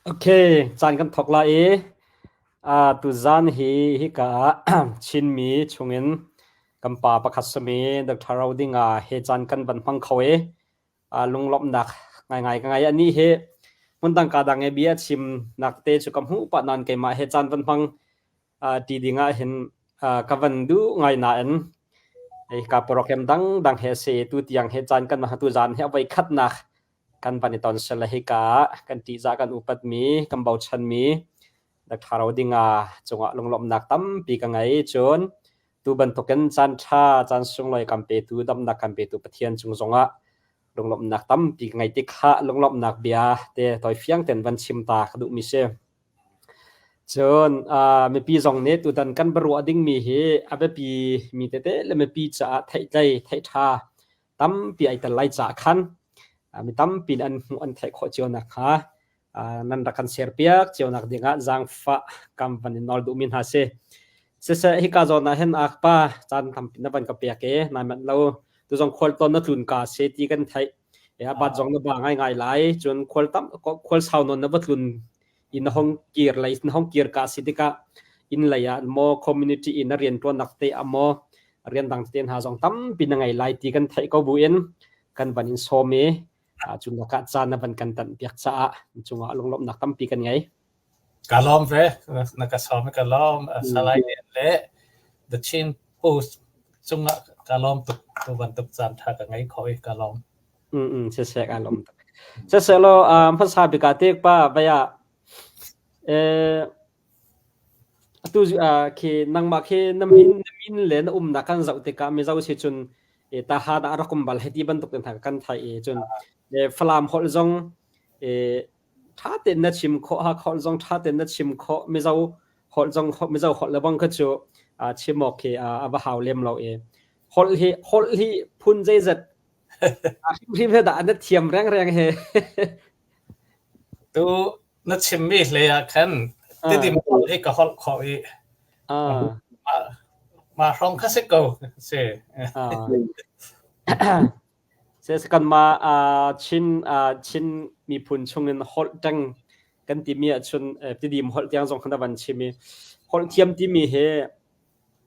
Okay, caan kan thawk lai i tuzaan hi hika ah Chinmi chungin kan pa pakhat sami Dr. Ro Dinga he caan kan van hmang kho i lunglawmhnak ngaingai ka ngei. Anih hi hmundang ka dang i bia chimnak te cu ka hmuh pah nain keimah he caan van hmang ti ding ah hin ka van duh ngai nain hika program dangdang he a si i tutiang hi caan kan hmang tuzaan hi a voi khatnak kan van i ton sel hika kan ṭihzah kan upatmi kan bochanmi Dr. Ro Dinga cungah lunglawmhnak tampi ka ngei. Cun tu bantukin caan ṭha caan sunglawi kan petu damnak kan petu Pathian cung zongah lunglawmhnak tampi ka ngei tik kha lunglawmhnak bia te tawifiang ten van chim ta ka duhmi si. Cun mipi zong nih tutan kan biaruah dingmi hi a biapi mi tete le mipi caah theihtlei theihṭha tampi ai tel lai caah khan mi tampi nih an hmuh an theih khawh cio nakhnga nan rak kan share piak cio nak dingah zaangfah kam van in nawl duhmi hna si. Siseh hika zawn ah hin akpa caan tampi na van ka pek i nai manh lo tu zong khual tawn na tlun ka si ti kan theih. E a bat zong na ba ngai ngai lai cun khual tam khual sau nawn na va tlun i na hong kir lei na hong kir ka si tikah inn lei ah maw community in na rian ṭuannak te ah maw rian dang te hna zong tampi na ngei lai ti kan theih ko buin kan van in sawm i cu lakah caan na van kan tanh piak caah cungah lunglawmhnak tampi kan ngei. Ka lawm ve na ka sawm ka lawm Salai le The Chin Post cungah ka lawm tuk tu bantuk caan ṭha ka ngei kho i ka lawm. Siseh ka lawm tuk. Siseh law hmasa bik ah tek pa vaya atu khi nangmah khi na min na min le na umnak kan zoh tikah Mizo si cun tahan ah rak um bal hei ti bantuk in hna kan thai i cun Falam holh zong ṭha tein na chim khawh Hakha holh zong ṭha tein na chim khawh Mizo holh zong Mizo holh le bang kha cu chim awk khi a va hau lem lo i holh hi holh hi phun zeizat hrimhrim he dah na thiam rengreng he. Tu na chimmi hlei ah khan Tidim holh hi ka holh khawh i mah hrawng kha si ko si. Kanmah Chin Chin miphun chungin holh ṭeng kan timi ahcun Tidim holh tiang zong khan a van chim i holh thiam timi hi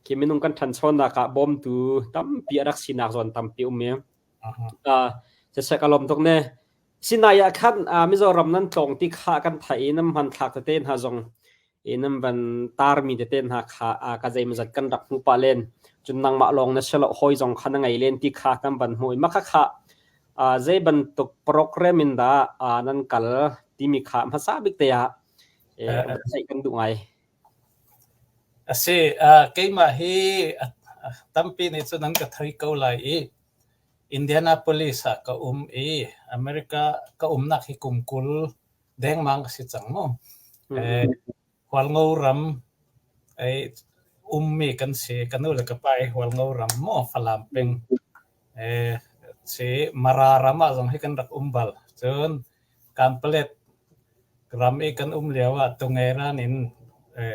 khi minung kan ṭhanchonak ah bawmtu tampi a rak sinak zawn tampi um i siseh ka lawm tuk ne. Sinai ah khan Mizoram nan tlawng ti kha kan theih i nan hmanthlak tete hna zong i nan van tarmi tete hna kha ka zeimawzat kan rak hmuh pah len. Cun nangmah lawng na si lo hawi zong kha na ngei len ti kha kan van hmuh i mah kha zei bantuk program in dah nan kal timi kha hmasa bik te ah theih kan duh ngai. A si, keimah hi tampi nih cun an ka thei ko lai i Indianapolis ah ka um i America ka umnak hi kum 20 dengmang a si cang mu. Hualngo ram ummi kan si. Ka nu le ka pa hi Hualngo ram maw Falam peng si Mara ram ah zong hi kan rak um bal. Cun Kanpalet ram i kan um lio ah Tungeran in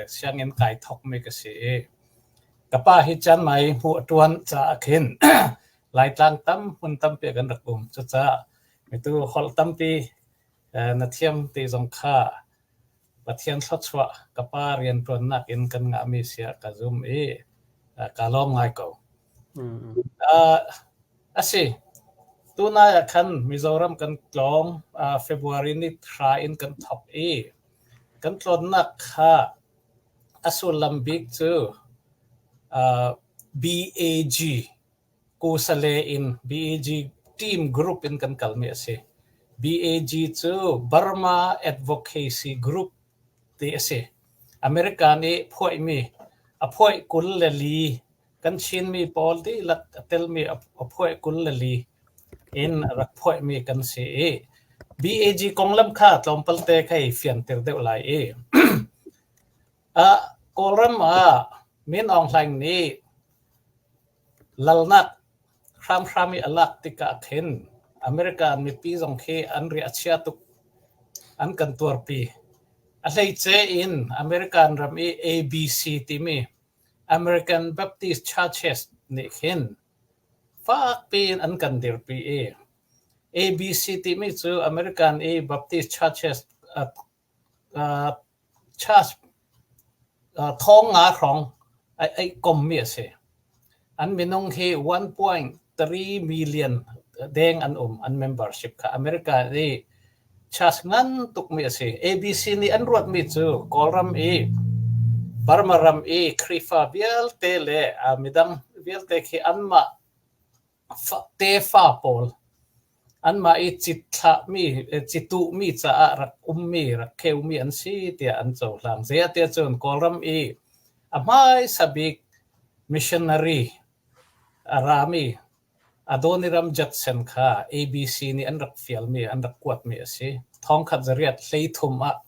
sianginn kai thawkmi ka si i ka pa hi Chiangmai hmuh a ṭuan caah khin Laitlang tam hmun tampi ah kan rak um. Cucaah mitu holh tampi na thiam ti zong kha Pathian thluachuah ka pa rianṭuannak in kan ngahmi si ah ka zum i kaa lawm ngai ko. A si. Tunai ah khan Mizoram kan tlawng. February ni thra in kan thawk i kan tlawnnak kha a sullam bik cu BAG Kusale in BAG team group in kan kalmi a si. BAG cu Burma Advocacy Group ti a si. America nih phuaihmi a phuaih 24 kan Chinmi pawl dihlak a telmi a phuaih 24 in a rak phuaihmi kan si i BAG konglam kha tlawmpalte kha i fianter deuh lai i Kawlram ah Min Aung Hlaing nih lalnak hramhram i a lak tikah khin American mipi zong khi an riah a chia tuk. An kan tuarpi. A hleice in American ram i ABC timi American Baptist Churches nih khin fakpi in an kan dirpi i ABC timi cu American i Baptist Churches. Church 5,000 hrawng ai kommi a si. An minung hi 1.3 million deng an um an membership kha. America i church ngan tukmi a si. ABC nih an ruatmi cu Kawlram i Burma ram i Khrihfa vialte le midang vialte khi anmah tefa pawl anmah i cithlahmi cituhmi caah rak ummi rak kheumi an si tiah an cohlang. Zeiah cun Kawlram i a hmaisa bik missionary a rami Adoniram Judson kha ABC nih an rak fialmi an rak kuatmi a si. 1833 ah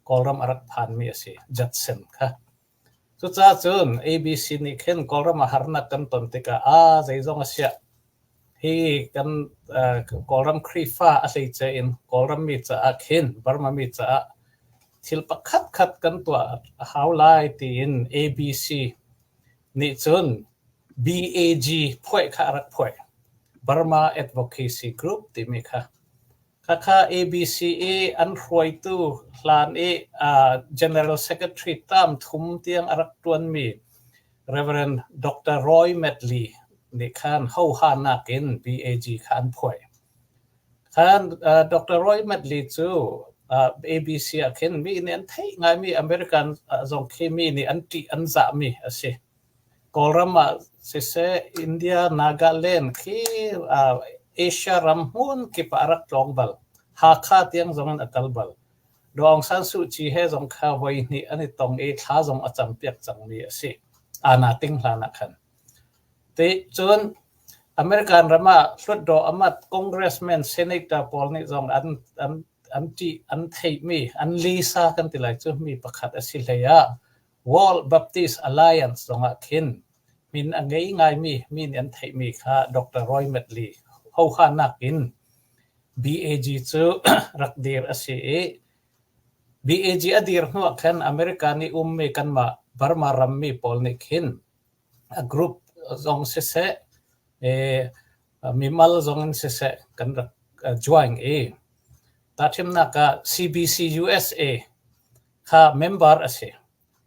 Kawlram a rak phanmi a si Judson kha. Cucaah cun ABC nih khin Kawlram ah harnak kan ton tikah aa zeizong a siah hi kan Kawlram Khrihfa a hleice in Kawlram mi caah khin Burma mi caah thil pakhat khat kan tuah a hau lai tiin ABC nih cun BAG phuaih kha a rak phuaih. Burma Advocacy Group timi kha. Khakha ABC i an hruaitu hlan i General Secretary term thum tiang a rak ṭuanmi Reverend Dr. Roy Medley nih khan hohanak in BAG kha an phuaih. Khan Dr. Roy Medley cu ABC ah khin mi nih an theih ngaimi American zong khi mi nih an ṭih an zahmi a si. Kawlram ah siseh, India, Nagaland khi Asia ram hmun kip ah a rak tlawng bal. Hakha tiang zong in a kal bal. Daw Aung San Suu Kyi he zong kha voi hnih an i tong i thla zong a campiak cangmi a si. Aa ting hlan ah khan. Ti cun American ram ah Hlutdaw amat Congressman, Senator pawl nih zong an an an ṭih, an theihmi, an lisa kan ti lai cu mi pakhat a si hlei ah World Baptist Alliance zongah khin min a ngei ngaimi mi nih an theihmi kha Dr. Roy Medley hohanak in BAG cu rak dir a si i BAG a dir hnuah khan America nih ummi kanmah Burma rammi pawl nih khin a group zong siseh, mimal zong in siseh kan rak join i tahṭhimnak ah CBC USA kha member a si.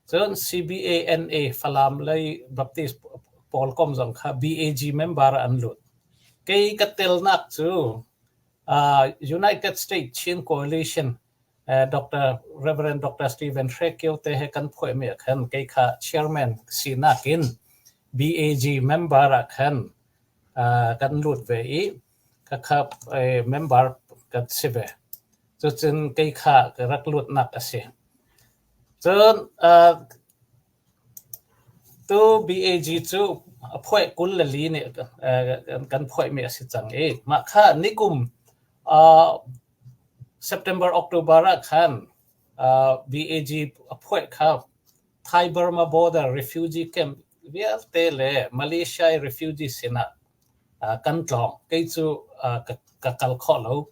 Cun CBANA Falam lei Baptist pawl kom zong kha BAG member ah an lut. Kei ka telnak cu United States Chin Coalition Dr. Reverend Dr. Stephen Hre Kio te he kan phuahmi ah khan kei kha chairman sinak in BAG member ah khan kan lut ve i khakha member kan si ve. Cucun kei kha ka rak lutnak a si. Cun tu BAG cu a phuaih 24 nih kan phuaihmi a si cang i mah kha nikum September October ah khan BAG a phuaih kha Thai Burma border refugee camp vialte le Malaysia i refugee sinah kan tlawng. Kei cu ka kal khawh lo.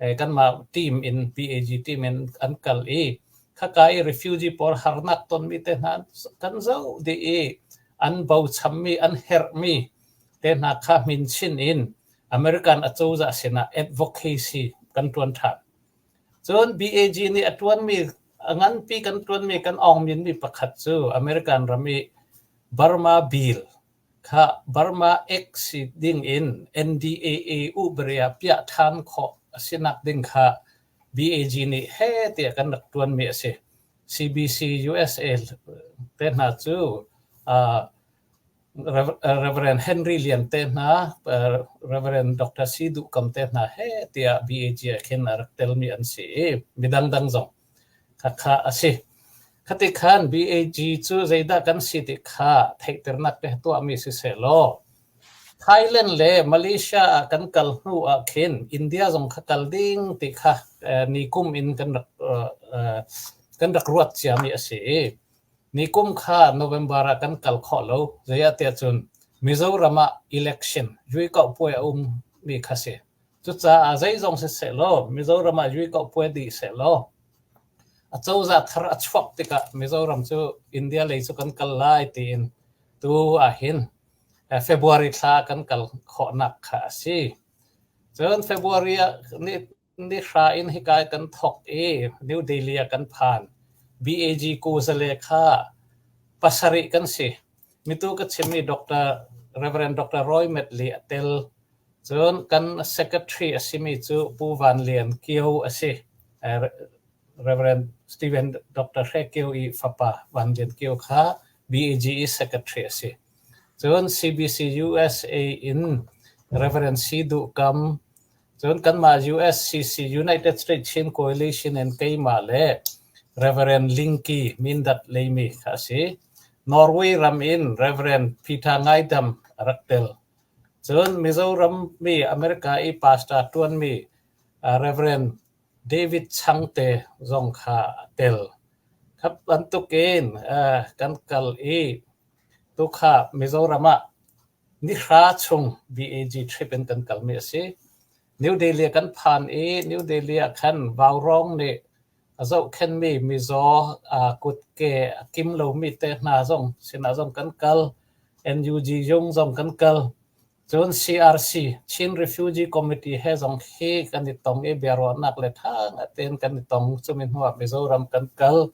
Kanmah team in PAG team in an kal i khaka i refugee pawl harnak tonmi te hna kan zoh dih i an bochanmi an herhmi te hna kha min chin in American acozah sinah advocacy kan ṭuan ṭhan. Cun BAG nih a ṭuanmi a nganpi kan ṭuanmi kan awngminmi pakhat cu American ram i Burma Bill kha Burma Act si ding in NDAA ubria piah ṭhan khawh a si nak ding kha BAG nih heh tiah kan rak ṭuanmi a si. CBC USA te hna cu Reverend Henry Lian te hna, Reverend Dr. Si Duh Kam te hna heh tiah BAG ah khin a rak telmi an si i midang dang zong Khakha a si. Khati khan BAG cu zeidah kan si ti kha theihternak te tuahmi sisehlaw Thailand le Malaysia ah kan kal hnu ah khin India zong kha kal ding ti kha ni kum in kan rak ruat ciami a si i ni kum kha November ah kan kal khawh lo. Zeiah tiah cun Mizoram ah election yuikauh puai a ummi kha si. Cucaah zeizong sisehlaw Mizoram ah yuikauh puai dih sehlaw acozah thar a chuak tikah Mizoram cu India lei cu kan kal lai tiin tu ahhin February thla kan kal khawhnak kha a si. Cun February ah ni. Ni hra in hika kan thawk i New Delhi ah kan phan. BAG kuzale kha pasarih kan si. Mitu ka chimmi Dr. Reverend Dr. Roy Medley a tel. Cun kan secretary a simi cu Pu Van Lian Kio a si. Reverend Stephen Dr. Hre Kio i fapa Van Lian Kio kha BAG i secretary a si. Cun CBC USA in Reverend Si Duh Kam, cun kanmah USCC United States Chin Coalition in keimah le Reverend Lingki Mindat Leimi kha a si. Norway ram in Reverend Peter Ngaidam a rak tel. Cun Mizoram mi America i pastor ṭuanmi Reverend David Changte zong kha a tel. Kha bantukin kan kal i Tukha Mizoram ah nihra chung BAG trip in kan kalmi a si. New Delhi kan phan i New Delhi ah khan Vaurawng nih a zohkhenhmi mizaw kutke a kim lomi te hna zong sinah zong kan kal. NUG zung zong kan kal. Cun CRC, Chin Refugee Committee he zong hi kan i tong i biaruahnak le ṭha tein kan i tong. Cumi hnuah Mizoram kan kal.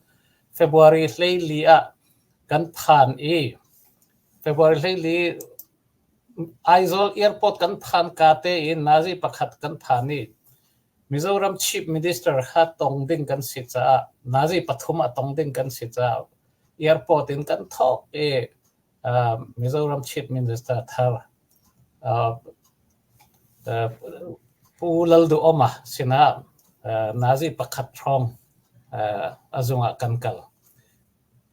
February 14 ah kan phan i February 14 Aizawl airport kan phan ka tein nazi pakhat kan phan i Mizoram Chief Minister kha tong ding kan si caah nazi pathum a tong ding kan si caah airport in kan thawk i Mizoram Chief Minister thar Pu Lalduhoma sinah nazi pakhat hrawng a zung ah kan kal.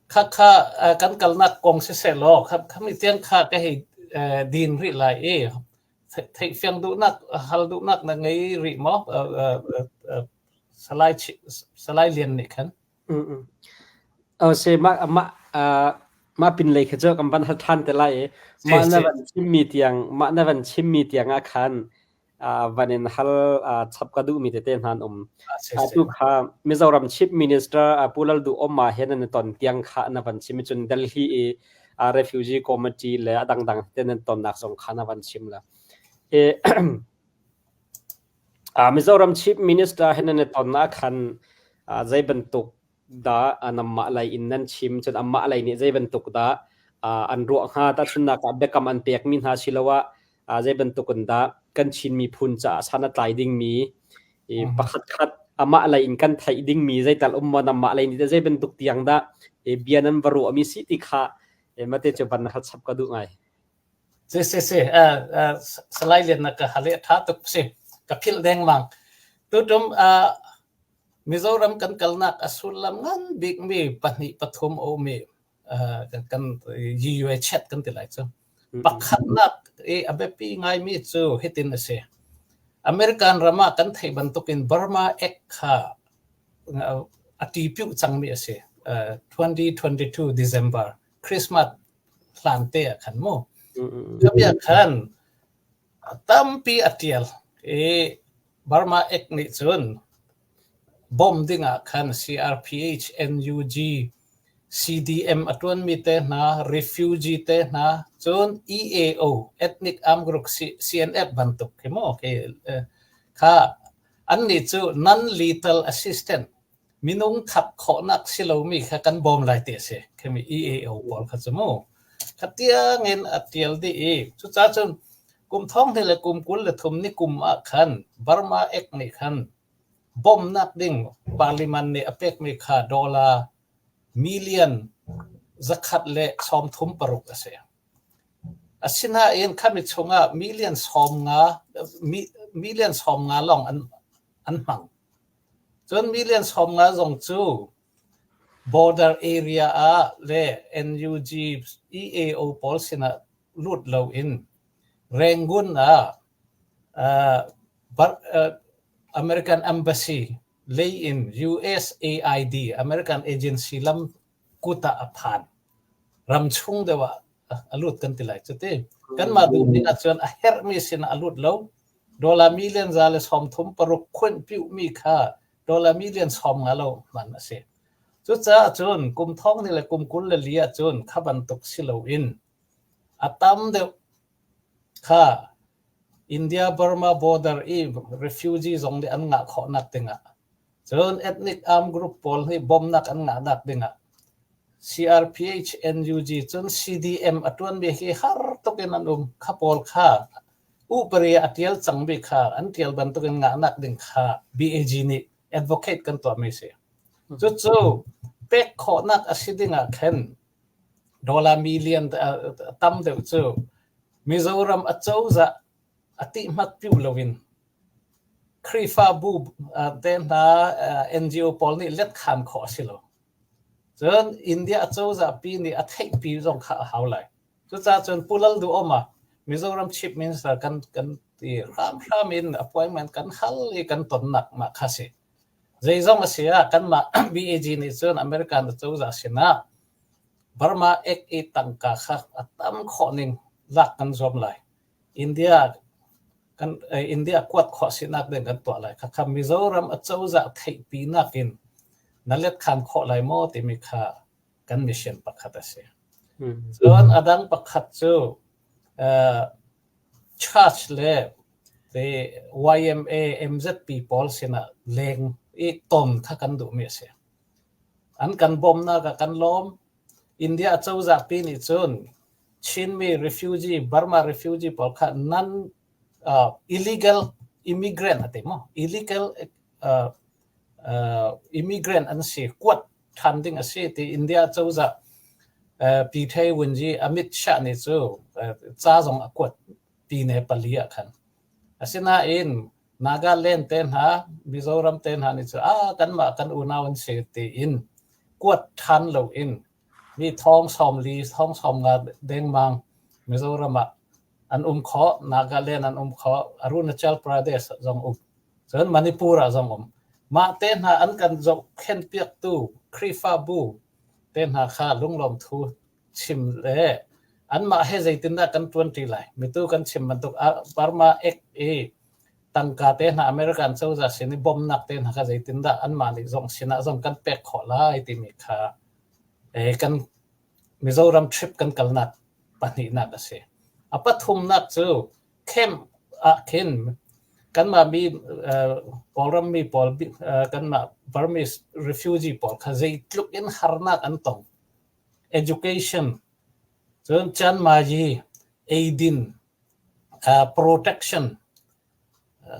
Khakha kan kalnak kong siseh law khami tiang kha ka hei din rih lai i theihfiang duhnak hal duhnak na ngei rih maw Salai Salai Lian nih khan? Se mah mah mah pinlei kha cu kan van hal ṭhan te lai i mah na van chimmi tiang mah na van chimmi tiang ah khan van in hal chap ka duhmi tete hna an um. Atu kha Mizoram Chief Minister Pu Lalduhoma he nan i ton tiang kha na van chim i cun Delhi i Refugee Committee le a dangdang te nan tonnak zong kha na van chim la. Mizoram Chief Minister he nan i ton ah khan zei bantuk dah nanmah lei in nan chim, cun anmah lei nih zei bantuk dah an ruah hnga? Tahchunhnak ah biakam an pekmi hna siloah zei bantuk in dah kan Chin miphun caah san a tlai dingmi pakhatkhat amah lei in kan theih dingmi zeital um maw nanmah lei nih teh zei bantuk tiang dah bia nan va ruahmi si ti kha mate cu van hal chap ka duh ngai. Si si si Salai Lian na ka hal i a ṭha tuk si. Ka philh dengmang. Tutum Mizoram kan kalnak a sullam ngan bikmi pahnih pathum a um i kan yue chet kan ti lai cu. Pakhatnak i a biapi ngaimi cu hitin a si. American ram ah kan theih bantukin Burma Act kha a tipiuh cangmi a si. 2022 December Christmas hlan te ah khan mu. Khabia khan tampi a ṭial i Burma Act nih cun bawmh dingah khan CRPH, NUG, CDM a ṭuanmi te hna, refugee te hna, cun EAO, Ethnic Armed Group CNF bantuk khi maw kha annih cu non-lethal assistant minung that khawhnak si lomi kha kan bawm lai ti a si. Khimi EAO pawl kha cu mu. Kha tiangin a tial dih i cucaah cun kum thong hnih le kum 23 ni kum ah khan Burma Act nih khan bawmhnak ding parliament nih a pekmi kha dollar million 136 a si. Asinain khami chungah million 50 million 50 lawng an an hmang. Cun million 50 zong cu border area ah le NUG EAO pawl sinah lut loin Rangoon ah American Embassy lei in USAID American agency lam kut ah a phan. Ramchung deuh ah a lut kan ti lai cu ti. Kanmah duh ning ahcun a herhmi sinah a lut lo. Dollar million 136 khuanh piuhmi kha dollar million 50 lo hman a si. Cucaah cun kum thong ni le kum 24 ahcun kha bantuk si loin a tam deuh kha India Burma border i refugee zong nih an ngah khawhnak dingah cun ethnic armed group pawl nih bawmhnak an ngahnak dingah CRPH, NUG cun CDM a ṭuanmi hi har tuk in an um. Kha pawl kha upari a ṭial cangmi kha an ṭial bantukin ngahnak ding kha BAG nih advocate kan tuahmi a si. Cucu pek khawhnak a si dingah khin dollar million tam deuh cu Mizoram acozah a tihmat piu loin Khrihfabu te hna NGO pawl nih letkhan khawh a si lo. Cun India acozah pi nih a theihpi zong kha a hau lai. Cucaah cun Pu Lal Duhoma Mizoram Chief Minister kan kan ti hramhram in appointment kan hal i kan tonnak mah kha si. Zeizong a si ah kanmah BAG nih cun American acozah sinah Burma Act i tangka kha a tam khawh ning lak kan zuam lai. India kan India kuat khawh sinak ding kan tuah lai. Khakha Mizoram acozah theihpinak in na letkhan khawh lai maw timi kha kan mission pakhat a si. Cun a dang pakhat cu uh, church le te YMA MZP pawl sinah leng i ton kha kan duhmi a si. An kan bawmnak ah kan lawm. India acozah pi nih cun Chinmi refugee, Burma refugee pawl kha nan uh, illegal immigrant a ti maw? Illegal uh, uh, immigrant an si kuat ṭhan ding a si ti India cozah uh, Pi Thei Wunji Amit Shah nih cu uh, ca zong a kuat pine pali ah khan. Asinain Nagaland te hna, Mizoram te hna nih cu a kanmah kan unau an si tiin kuat ṭhan loin mi thong 40, thong 50 dengmang Mizoram ah an um khawh, Nagaland an um khawh, Arunachal Pradesh zong um. Cun Manipur ah zong um. Mah te hna an kan zohkhenh piaktu Khrihfabu te hna kha lunglawm thu chim le anmah he zeitindah kan ṭuanṭi lai? Mitu kan chim bantuk Burma Act i tangka te hna American cozah sin i bawmhnak te hna kha zeitindah anmah nih zong sinah zong kan pek khawh lai timi kha kan Mizoram trip kan kalnak pahnihnak a si. A pathumnak cu camp ah khin kanmah mi Kawlram mi pawl kanmah Burmese refugee pawl kha zeitluk in harnak an tong. Education, cun Chanmayi, eidin, protection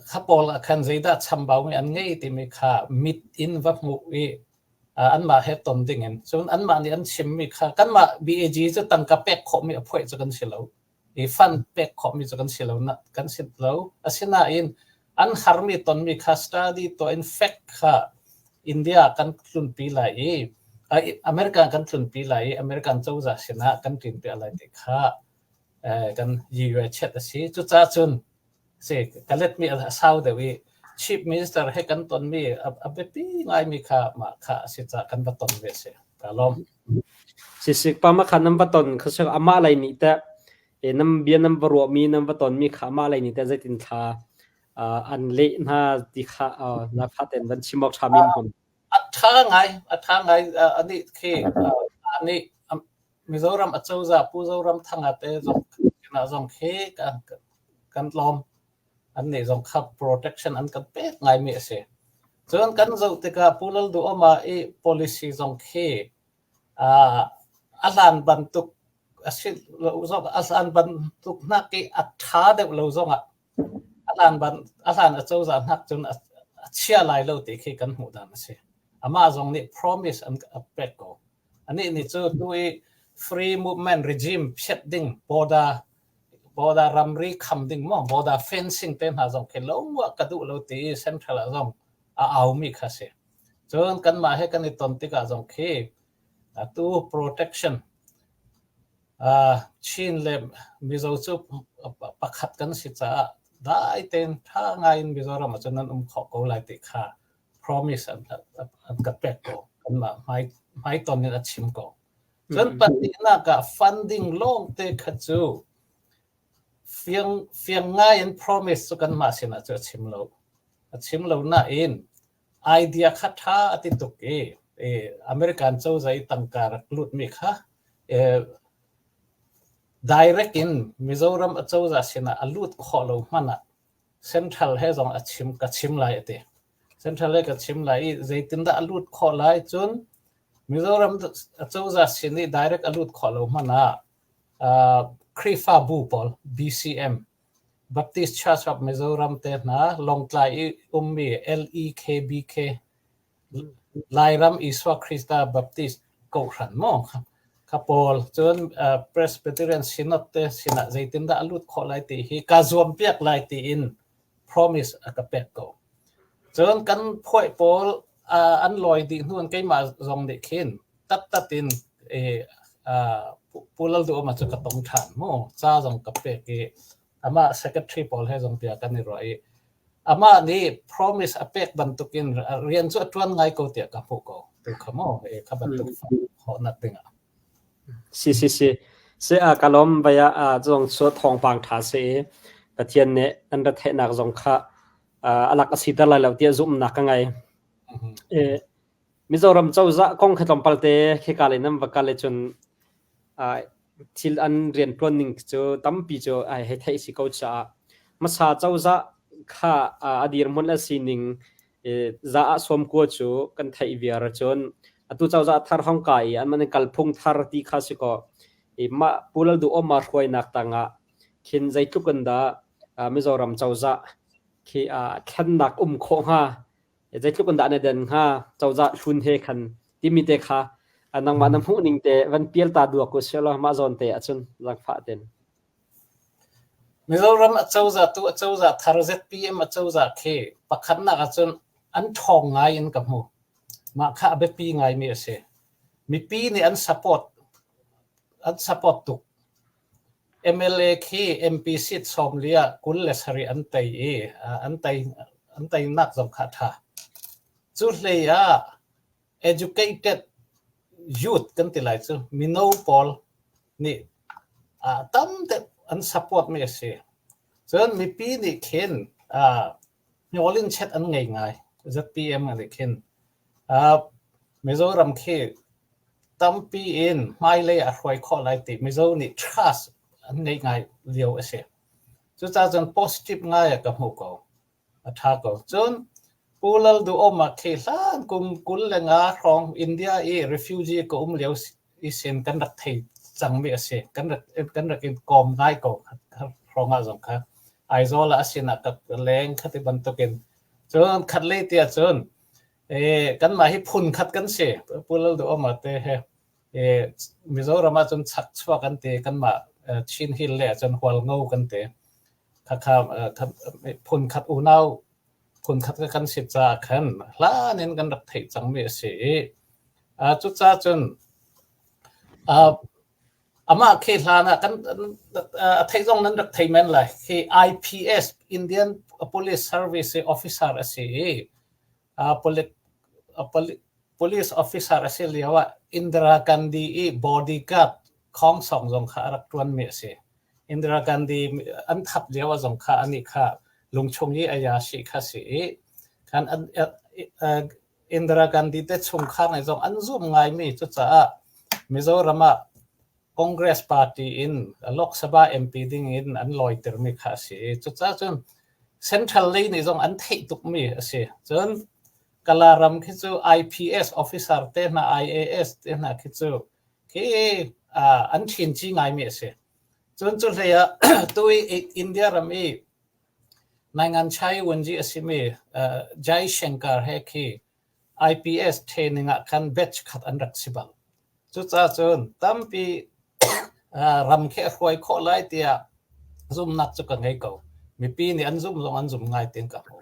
kha pawl ah khan zeidah chambaumi an ngei timi kha mit in va hmuh i anmah he ton dingin cun anmah nih an chimmi kha kanmah BAG cu tangka pek khawhmi a phuaih cu kan si lo i fund pek khawhmi cu kan si lo kan si lo asinain an harmi tonmi kha study tuah in fact kha India kan tlunpi lai i America kan tlunpi lai i American cozah sinah kan ṭinpiah lai ti kha kan yue chet a si. Cucaah cun si ka letmi a sau deuh i Chief Minister he kan tonmi a biapi ngaimi kha mah kha a si caah kan va ton ve a si. Ka lawm. Sisik pa ma kha nan va ton kha sik amah lei nih teh nam bia nan va ruahmi nan va tonmi kha amah lei nih teh zeitin thla an leh hna ti kha na kha ten van chim awk ṭhami hmun. A ṭha ngai, a ṭha ngai anih khi anih Mizoram acozah Pu Zoramthanga te zong zong khi kan lawm. Annih zong kha protection an kan pek ngaimi a si. Cun kan zoh tikah Pu Lalduhoma i policy zong khi a hlan bantuk a si lo zong a hlan bantuk hnak i a ṭha deuh lo zongah a hlan ban a hlan acozah hnak cun a chia lai lo ti khi kan hmuh dan a si. Amah zong nih promise an a pek ko. Anih nih cu tu i free movement regime phiat ding border border ramri kham ding maw border fencing te hna zong khi lo muah ka duh lo ti i central ah zong a aumi kha si. Cun kanmah he kan i ton tikah zong khi atu protection Chin le Mizo cu pakhat kan si caah dai tein ṭha ngai in Mizoram ah cun nan um khawh ko lai ti kha promise an an ka pek ko. Kanmah hmaiton in a chim ko. Cun pahnihnak ah funding lawngte kha cu fiang fiang ngai in promise cu kanmah sinah cu a chim lo. A chim lo nain idea kha ṭha a ti tuk i American cozah i tangka rak lutmi kha. Direct in Mizoram acozah sinah a lut khawh lo hmanh ah Central he zong a chim ka chim lai a ti. Central he ka chim lai i zeitindah a lut khawh lai cun Mizoram acozah sin i direct a lut khawh lo hmanh ah Khrihfabu pawl BCM Baptist Church of Mizoram te hna Lawngtlai i ummi LEKBK Lairam Isua Krista Baptist kawhhran maw kha pawl cun Presbyterian Synod te sinah zeitindah a lut khawh lai ti hi ka zuampiak lai tiin promise a ka pek ko. Cun kan phuai pawl an lawi dih hnu in keimah zong nih khin tattat in Pu Lal Duh Oma cu ka tong ṭhan mu. Ca zong ka pek i amah secretary pawl he zong bia kan i ruah i amah nih promise a pek bantukin rian cu a ṭuan ngai ko tiah ka hmuh ko. Tu kha maw kha bantuk khawhnak dingah. Si si si. Si a ka lawm vai ah zong cu thawngpang ṭha si i Pathian nih an ra theihnak zong kha a lak a siter lai lo tiah zumhnak ka ngei. Mizoram cozah kong kha tlawmpal te khika lei nan va kal i cun thil an rianṭuan ning cu tampi cu hei theih si ko caah hmasa cozah kha a dirhmun le sining za ah sawmkua cu kan theih viar cun atu cozah thar hong kai i an kalphung thar ti kha si kaw i mah Pu Lal Duhoma hruainak tangah khin zeitluk in dah Mizoram cozah khi thlennak um khawh hnga zeitluk in dah na den hnga cozah hlun he khan timi te kha nangmah na hmuh ning te van pial ta duak u sih law mah zawn te ahcun zaangfah ten. Mizoram acozah tu acozah thar ZPM acozah khi pakhatnak ahcun an ṭhawng ngai in ka hmu. Mah kha a biapi ngaimi a si. Mipi nih an support an support tuk. MLA khi MP seat 40 ah 27 an tei i an tei an teinak zong kha a ṭha. Cu hlei ah educated youth kan ti lai cu mino pawl nih tam deuh an support mi a si. Cun mipi nih khin hnawl in chet an ngei ngai. ZPM nih khin Mizoram khi tampi in hmailei a hruai khawh lai ti Mizo nih trust an ngei ngai lio a si. Cucaah cun positive ngai ah ka hmuh ko. A ṭha ko. Cun Pu Lal Duhoma khi hlan kum 25 hrawng India i refugee ka um lio i sin kan rak thei cangmi a si. Kan rak, kan rak in kawm ngai ko hrawng ah zong kha. Aizawl ah a sinah ka leng khati bantukin. Cun khatlei tiah cun kanmah hi phun khat kan si. Pu Lal Duhoma te he Mizoram ah cun chakchuak an ti. Kanmah Chin Hill le cun Hualngo kan ti. Khakha phunkhat unau phunkhat ka kan si caah khan hlan in kan rak theih cangmi a si i cucaah cun amah khi hlan ah kan a theih zong nan rak thei men lai. Khi IPS Indian Police Service officer a si i Police officer a si lio ah Indira Gandhi i bodyguard khawngsawng zong kha a rak ṭuanmi a si. Indira Gandhi an thap lio ah zong kha anih kha lungchung i a yasi kha si i khan Indira Gandhi te chungkhar nih zong an zumh ngaimi cucaah Mizoram ah Congress party in Lok Sabha MP ding in an lawitermi kha a si i cucaah cun Central lei nih zong an theih tukmi a si. Cun Kalaram khi cu IPS officer te hna IAS te hna khi cu khi an ṭhinci ngaimi a si. Cun cu hlei ah tu i India ram i Nainganchai Wanji a simi Jai Shankar he khi IPS training ah khan batch khat an rak si bal. Cucaah cun tampi ram khi a hruai khawh lai tiah zumhnak cu ka ngei ko. Mipi nih an zumh zong an zum ngai tiin ka hmu.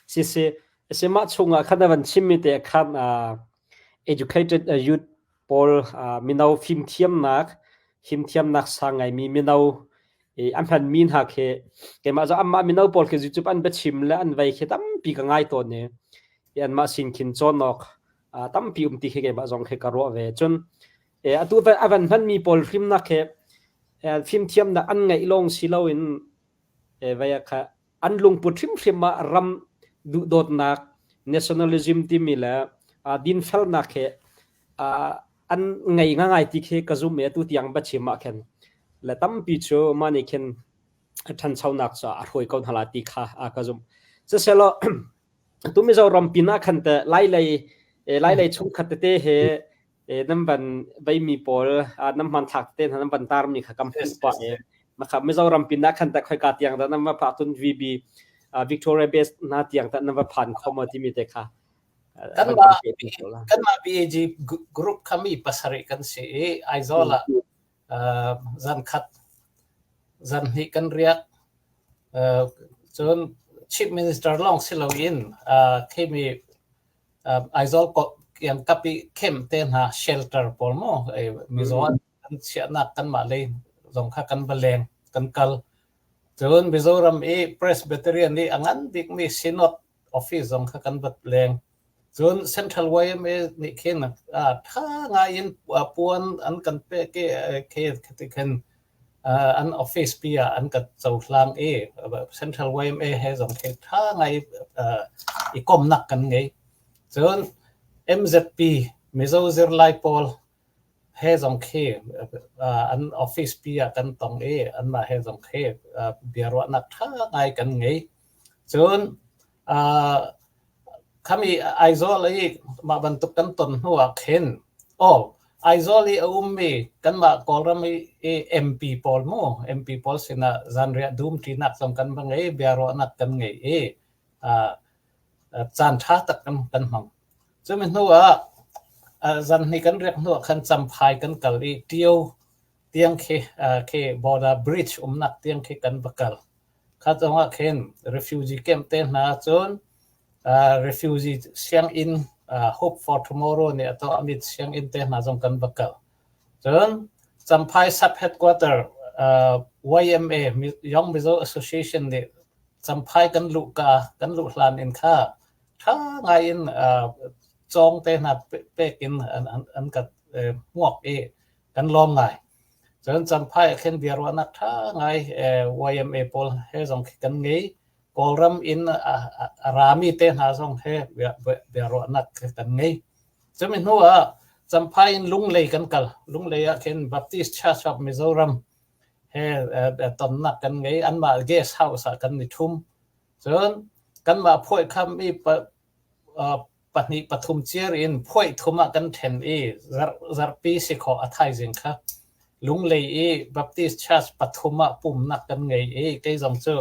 Si si. Si mah chungah khan a van chimmi te khan educated youth pawl mino fimthiamnak fimthiamnak sang ngaimi mino i a hmanmi hna khi keimah cu anmah mino pawl khi YouTube an biachim le an vei khi tampi ka ngai tawn i i anmah sin khin cawn awk tampi um ti khi keimah zong khi ka ruah ve. Cun atu a van hmanmi pawl hrimnak khi fimthiamnak an ngeih lawng si loin vei kha an lungput hrimhrim ah ram duhdawtnak nationalism timi le dinfelnak he. an ngei ngai ti khi ka zum i atu tiang va chim ah khin le tampi cu mah nih khin ṭhanchonak cu a hruai ko hna la ti kha a ka zumh. Siselaw tu Mizoram pin ah khan teh Lailei Lailei chungkhat tete he nan van veimi pawl nan hmanthlak tete hna nan van tarmi kha kam hmuh pah i makha Mizoram pin ah khan teh khoika tiang dah nan va phak cun VB Victoria Base hna tiang teh nan va phan kho maw timi te kha Kanmah kanmah BAG group kha mi pasarih kan si i Aizawl ah zankhat zanhnih kan riak. Cun Chief Minister lawng si loin khimi Aizawl kiangkap i camp te hna shelter pawl maw mizaw an chiahnak kanmah lei zong kha kan va leng kan kal. Cun Mizoram i Presbyterian i a ngan bikmi Synod office zong kha kan vat leng. Cun Central YMA nih khin ṭha ngai in puan an kan pek i khi ti khin an office pi ah an kan cohlang i Central YMA he zong khi ṭha ngai i komnak kan ngei. Cun MZP Mizo zirlai pawl he zong khi an office pi ah kan tong i anmah he zong khi biaruahnak ṭha ngai kan ngei. Cun khami Aizawl i mah bantuk kan ton hnu ah khin aw Aizawl i a ummi kanmah Kawlram i MP pawl mu MP pawl sinah zanriah dum ṭinak zong kan va ngei biaruahnak kan ngei i caan ṭha tak kan hmang. Cumi hnu ah zanhnih kan riak hnu ah khan Champhai kan kal i Tio tiang khi khi border bridge umnak tiang khi kan va kal. Kha zong ah khin refugee camp te hna cun refugee sianginn Hope for Tomorrow nih a tuahmi sianginn te hna zong kan va kal. Cun Champhai sub headquarter YMA Young Mizo Association nih Champhai kan luhka kan luh hlan in kha ṭha ngai in cawng te hna pek in an kan hmuak i kan lawm ngai. Cun Champhai ah khin biaruahnak ṭha ngai YMA pawl he zong khi kan ngei. Kawlram in a rami te hna zong he biaruahnak kan ngei. Cumi hnu ah Champhai in Lunglei kan kal. Lunglei ah khin Baptist Church of Mizoram he tonnak kan ngei. Anmah guest house ah kan i ṭhum. Cun kanmah phuaikham i pahnih pathum ciar in phuaih thum ah kan ṭhen i zarhpi si khawh a thaizing kha Lunglei i Baptist Church pathum ah pumnak kan ngei i kei zong cu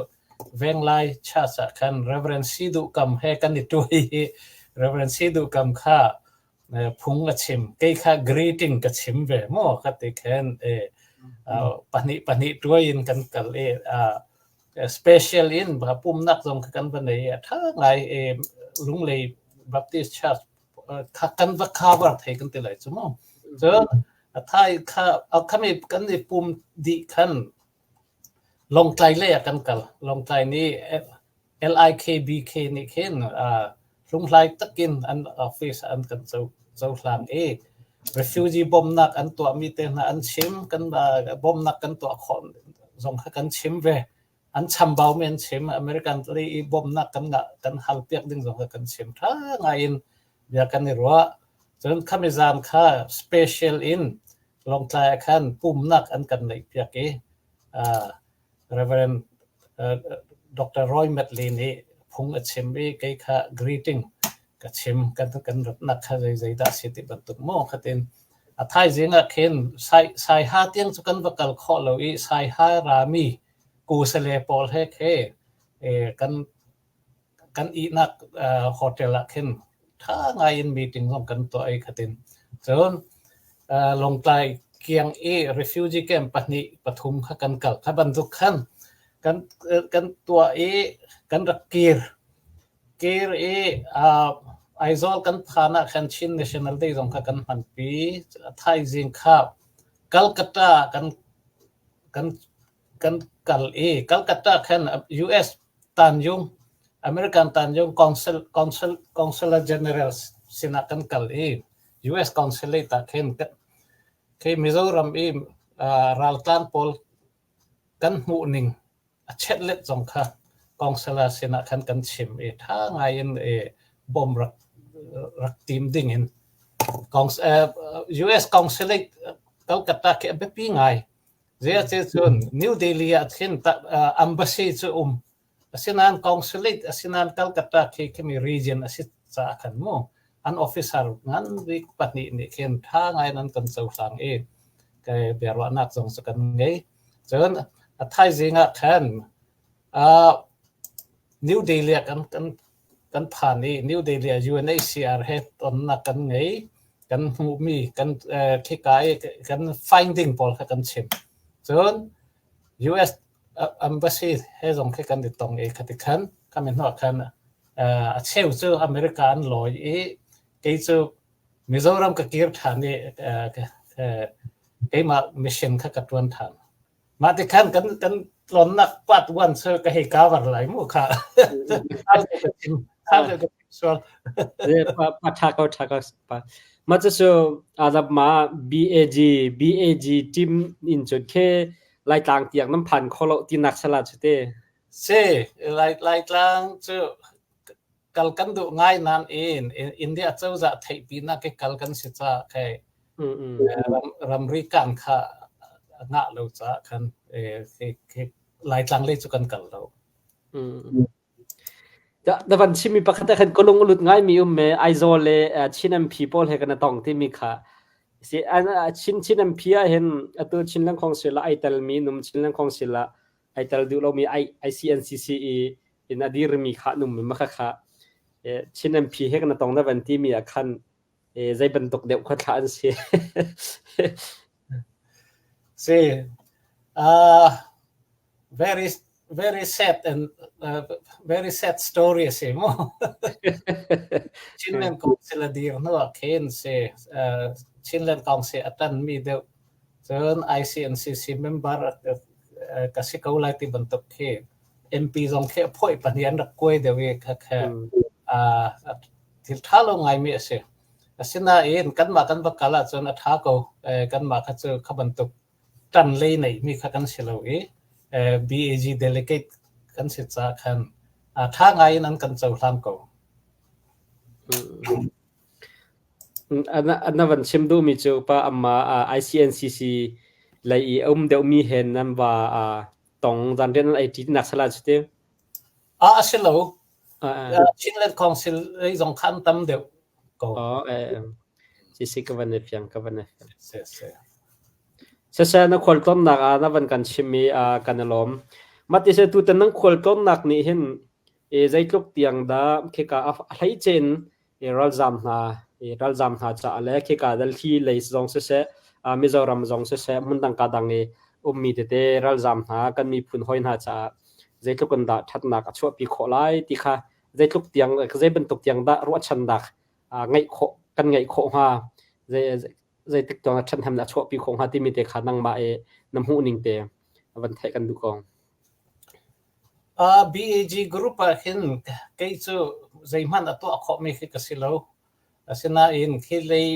Venglai Church ah khan Reverend Siduh Kam he kan i ṭuai i Reverend Siduh Kam kha phung a chim kei kha greeting ka chim ve maw ka ti khin pahnih pahnih ṭuai in kan kal i special in pumnak zong kha kan va nei i a ṭha ngai i Lunglei Baptist Church kha kan va cover thei kan ti lai cu mu. Cun a thai kha khami kan i pum dih khan Lawngtlai lei ah kan kal. Lawngtlai nih LIKBK nih khin hlunghlai takin an office an kan cohlan i refugee bawmhnak an tuahmi te hna an chim. Kan bawmhnak kan tuah khawh zong kha kan chim ve. An chambaumi an chim. American lei i bawmhnak kan ngah kan halpiak ding zong kha kan chim. Ṭha ngai in bia kan i ruah. Cun khami zan kha special in Lawngtlai ah khan pumnak an kan neihpiak i Reverend Dr. Roy Medley nih phung a chim i kei kha greeting ka chim kan kan ratnak kha zei zeidah a si ti bantuk maw khatin a thaizing ah khin Saiha tiang cu kan va kal khawh lo i Saiha rami kusale pawl he khe kan kan ihnak hotel ah khin ṭha ngai in meeting zong kan tuah i khatin. Cun Lawngtlai kiang i refugee camp pahnih pathum kha kan kal. Kha bantuk khan kan kan tuah i kan rak kir. Kir i Aizawl kan phan ah khan Chin National Day zong kha kan hmanpi. Thaizing kha Calcutta kan kan kan kal i Calcutta khan US Tanjung American Tanjung Consul Consul Consular General sinah kan kal i US Consulate ah khin khi Mizoram i raltlan pawl kan hmuh ning a chetlet zong kha consular sinah khan kan chim i ṭha ngai in i bom rak rak tim ding in. US Consulate Calcutta khi a biapi ngai. Zeicahcun New Delhi ah khin embassy cu um. Asinain consulate asinain Calcutta khi khimi region a si caah khan mu an officer ngan bik pahnih nih khin ṭha ngai in an kan cohlang i kai biaruahnak zong cu kan ngei. Cun a thaizing ah khan New Delhi ah kan phan i New Delhi ah UNHCR he tonnak kan ngei. Kan hmuhmi kan khika i kan finding pawl kha kan chim. Cun US embassy he zong khi kan i tong i khati khan khami hnuah khan a cheu cu America an lawi i kei cu Mizoram ka kir ṭhan i keimah mission kha ka ṭuan ṭhan. Mah ti khan kan tlawnnak part one cu ka hei cover lai mu kha. Ka chim sual. Pa ṭha ko ṭha ko pa. Mah cucu adap ma BAG BAG team in cun khe Laitlang tiang nan phan kho lo tinak sala cu te. Si, Laitlang cu kal kan duh ngai nain India cozah theihpinak i kal kan si caah kei ramri kan kha ngah lo caah khan Laitlang lei cu kan kal lo. Na van chimmi pakhat ah khan ka lung a lut ngaimi um me Aizawl le Chin MP pawl he kan i tong timi kha si Chin MP ah hin atu Chinland Council ah ai telmi num Chinland Council ah ai tel duh lomi ICNCC i in a dirmi kha num ma kha kha Chin MP he kan tong na van timi ah khan zei bantuk deuh kha thla an si. Si uh, very very sad and very sad story a si mu. Chinland Council a dir hnu ah khin si Chinland Council a tan mi deuh cun ICNCC member ka si ko lai ti bantuk khi MP zong khi a phoih pahnih an rak kuai deuh i kha kha thil ṭha lo ngaimi a si. Asinain kanmah kan va kal ahcun a ṭha ko. Kanmah kha cu kha bantuk ṭan lei neihmi kha kan si lo i BAG delegate kan si caah khan ṭha ngai in an kan cohlang ko. Na van chim duhmi cu pa amma ICNCC lei i a um deuhmi he nan va tong zanrian nan ei ṭi nak sala cu ti? A si lo. Chinland Council lei zong kha an tam deuh ko. Si si ka van i fiang ka van i fiang. Siseh na khualtlawnnak ah na van kan chim i kan i lawm. Mah ti seh tutan nan khualtlawnnak nih hin zeitluk tiang dah khika a hleice in ralzaam hna ralzaam hna caah le khika Delhi lei zong siseh Mizoram zong siseh hmundang ka dang i ummi tete ralzaam hna kan miphun hawi hna caah zeitluk in dah ṭhatnak a chuahpi khawh lai ti kha zeitluk tiang zei bantuk tiang dah ruahchannak ngeih khawh kan ngeih khawh hnga zei zeitik tiang ṭhathnemnak a chuahpi khawh hnga timi te kha nangmah i na hmuh ning te van theih kan duh ko. BAG group ah hin kei cu zeihmanh a tuah khawhmi khi ka si lo. Asinain khi lei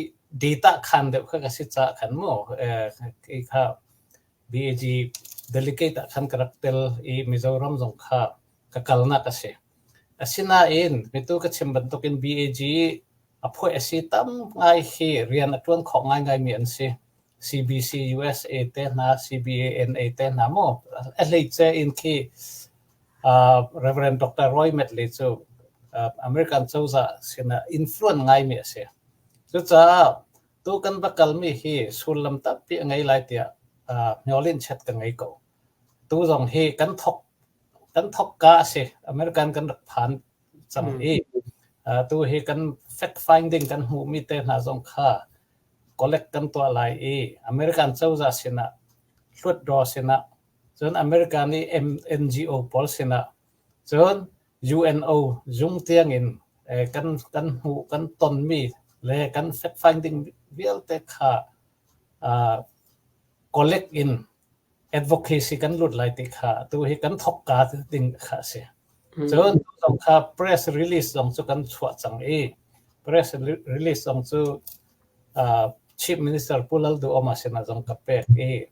data khan deuh kha ka si caah khan mu kei kha BAG delegate ah khan ka rak tel i Mizoram zong kha ka kalnak a si. Asinain mitu ka chim bantukin BAG a phuah a si tam ngai hi rian a ṭuan khawh ngaingaimi an si. CBC USA te hna, CBANA te hna mu a hleice in khi Reverend Dr. Roy Medley cu American cozah sinah influence ngaimi a si. Cucaah tu kan va kalmi hi sullam tampi a ngei lai tiah hniawlin chet ka ngei ko. Tu zong hi kan thok kan thokka a si. American kan rak phan cang i tu hi kan fact finding kan hmuhmi te hna zong kha collect kan tuah lai i American cozah sinah Hlutdaw sinah cun American i NGO pawl sinah cun UNO zung tiangin kan kan hmuh kan tonmi le kan fact finding vialte kha collect in advocacy kan lut lai ti kha tu hi kan thokka ding kha a si. Cun zong kha press release zong cu kan chuah cang i press release zong cu Chief Minister Pu Lal Duhoma sinah zong ka pek i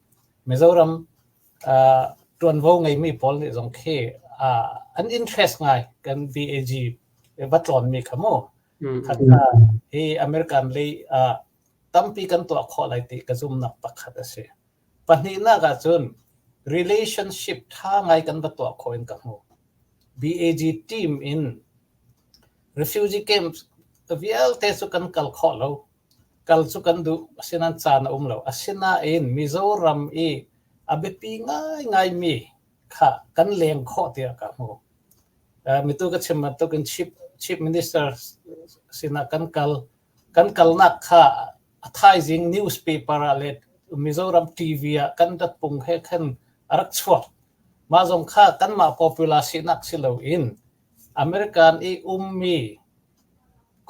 Mizoram ṭuanvo ngeimi pawl nih zong khi an interest ngai kan BAG va tlawnmi kha mu. Khakha hi American lei ah tampi kan tuah khawh lai ti ka zumnak pakhat a si. Pahnihnak ahcun relationship ṭha ngai kan va tuah khawh in ka hmu. BAG team in refugee camps vialte cu kan kal khawh lo. Kal cu kan duh, asinain caan a um lo. Asinain Mizoram i a biapi ngaingaimi kha kan leng khawh tiah ka hmu. Mitu ka chim bantukin Chief Minister sinah kan kal. Kan kalnak kha a thaizing newspaper ah le Mizoram TV ah kan ratpung he khan a rak chuak. Mah zong kha kanmah popular sinak si loin American i ummi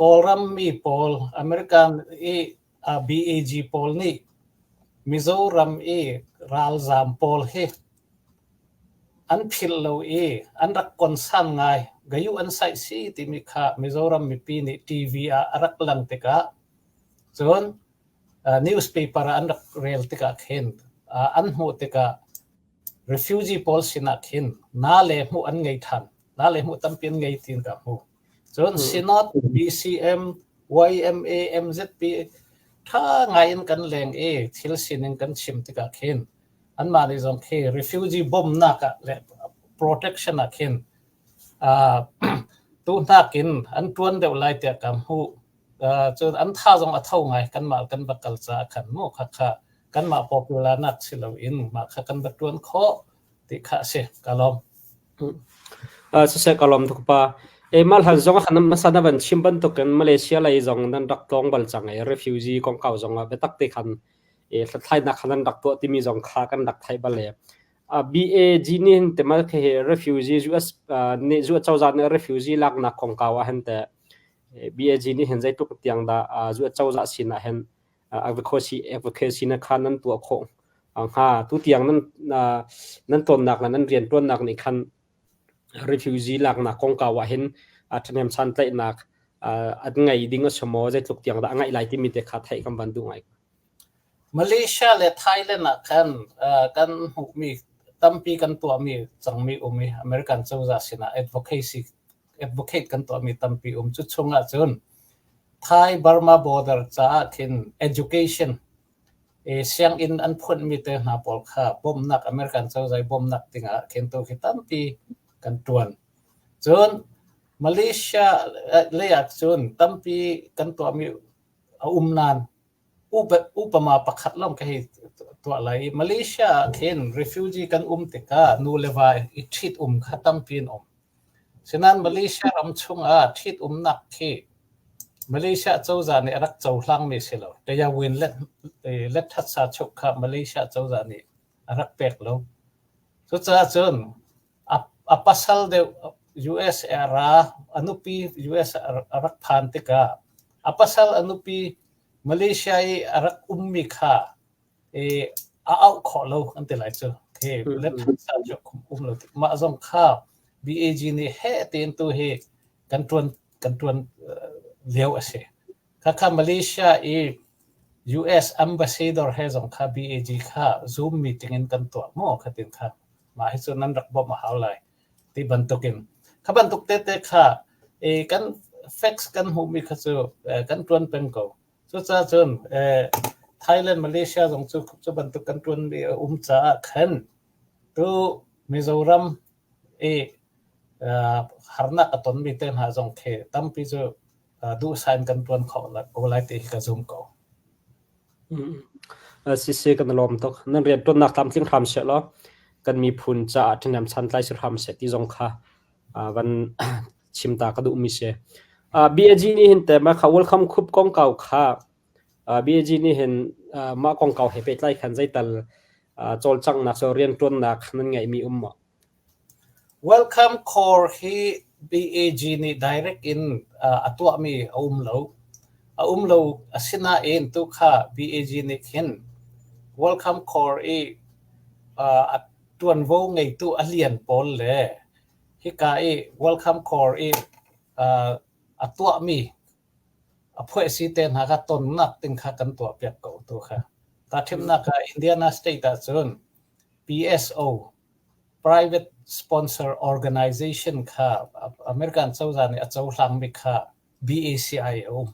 Kawlram mi pawl, American i BAG pawl nih Mizoram i ralzaam pawl hi an philh lo i an rak concern ngai. Gayu an saih si timi kha Mizoram mipi nih TV ah a rak lang tikah cun newspaper ah an rak rel tikah khin an hmuh tikah refugee pawl sinah khin na le hmuh an ngei ṭhan. Na le hmuh tampi an ngei tiin ka hmu. Cun Synod, BCM, YMA, MZP ṭha ngai in kan leng i thil sining kan chim tikah khin anmah nih zong khi refugee bawmhnak ah le protection ah khin tu hnakin an ṭuan deuh lai tiah ka hmuh. Cun an tha zong a tho ngai kanmah kan va kal caah khan mu khakha kanmah popular nak si loin mah kha kan va ṭuan khawh ti kha a si. Ka lawm. Siseh ka lawm tuk pa. E mal han zong khan hmasa na van chim bantukin Malaysia lei zong nan rak tlawng bal cang i refugee kongkau zong ah biatak te khan e hlathlainak khan nan rak tuah timi zong kha kan rak theih bal e. BAG nih hin te mal khi refugee US nih US cozah nih refugee laknak kongkau ah hin te BAG nih hin zeitluk tiang dah US cozah sin ah hin advocacy advocacy na kha nan tuah khawh hnga tu tiang nan nan tonnak le nan rian ṭuannak nih khan refugee laknak kongkau ah hin ṭhahnem santlaihnak an ngei ding a si maw zeitluk tiang dah a ngaih lai timi te kha theih kan van duh ngai. Malaysia le Thailand ah khan kan hmuhmi tampi kan tuahmi cangmi um i American cozah sinah advocacy advocate kan tuahmi tampi um. Cu chung ahcun Thai Burma border caah khin education sianginn an phunhmi te hna pawl kha bawmhnak American cozah i bawmhnak dingah khin tu khi tampi kan ṭuan. Cun Malaysia lei ah cun tampi kan tuahmi a um nain upama pakhat lawng ka hei tuah lai i Malaysia ah khin refugee kan um tikah nu le va i ṭhit um kha tampi an um. Sinain Malaysia ram chungah ṭhitumnak khi Malaysia cozah nih a rak cohlangmi a si lo. Tayawin letṭhatsa chuk kha Malaysia cozah nih a rak pek lo. Cucaah cun a pasal deuh US a ra, a nupi US a rak phan tikah a pasal a nupi Malaysia i a rak ummi kha a auh khawh lo an ti lai cu. Khi letṭhatsa cu um lo tik mah zong kha BAG nih heh tiin tu hi kan ṭuan kan ṭuan lio a si. Khakha Malaysia i US ambassador he zong kha BAG kha Zoom meeting in kan tuah maw khatin kha mah hi cu nan rak bawmh a hau lai ti bantukin kha bantuk tete kha kan facts kan hmuhmi kha cu kan ṭuan peng ko. Cucaah cun Thailand, Malaysia zong cu cu bantuk kan ṭuanmi a um caah khan tu Mizoram i harnak a tonmi te hna zong khi tampi cu duhsah in kan ṭuan kho ko lai ti hi ka zum ko. Siseh kan i lawm tuk. Nan rianṭuannak tlamtling hram seh law kan miphun caah ṭhahnem santlai si hram seh ti zong kha van chim ta ka duhmi si. BAG nih hin te mah kha welcome khup kongkau kha BAG nih hin mah kongkau he pehtlai khan zeital cawlcanghnak so rianṭuannak nan ngeihmi um maw? Welcome Corps hi BAG nih direct in a tuahmi a um lo. A um lo asinain tu kha BAG nih khin Welcome Corps i a ṭuanvo ngeitu a lian pawl le hika i Welcome Corps i a tuahmi a phuaisi te hna kha tonnak ding kha kan tuahpiak ko tu kha. Tahṭhimnak ah Indiana State ahcun PSO Private Sponsor Organization kha American cozah nih a cohlangmi kha BACI a um.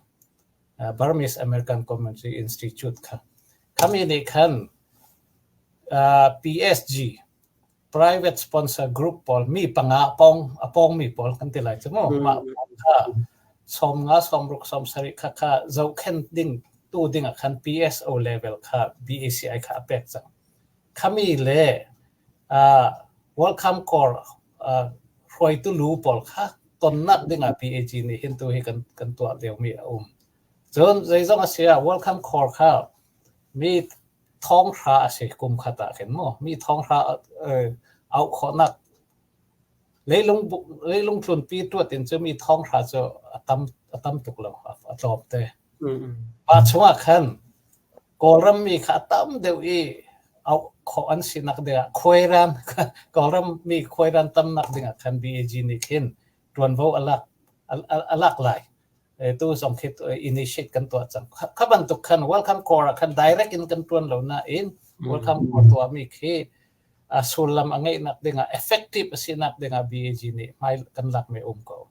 Burmese American Community Institute kha. Khami nih khan PSG private sponsor group pawl mi panga pong a pongmi pawl kan ti lai cu mu. Mah pawl kha 50 60 70 kha kha zohkhenh ding tu ding ah khan PSO level kha BACI kha a pek cang. Khami le Welcome Corps hruaitu lu pawl kha tonnak ding ah PAG nih hin tu hi kan kan tuah liomi a um. Cun zeizong a si ah Welcome Corps kha mi thonghra a si kum khat ah khin mu mi thonghra auh khawhnak leilung leilung tlunpi tuat in cu mi thonghra cu a tam a tam tuk lo a tlawm te. Mah chungah khan Kawlram mi kha a tam deuh i auh khawh an sinak dingah khuairan Kawlram mi khuairan tamnak dingah khan BAG nih khin ṭuanvo a lak a lak lai. Tu zong khi initiate kan tuah cang. Kha bantuk khan Welcome Corps ah khan direct in kan ṭuan lo nain Welcome Corps tuahmi khi a sullam a ngeihnak dingah effective a sinak dingah BAG nih hmai kan lakmi um ko.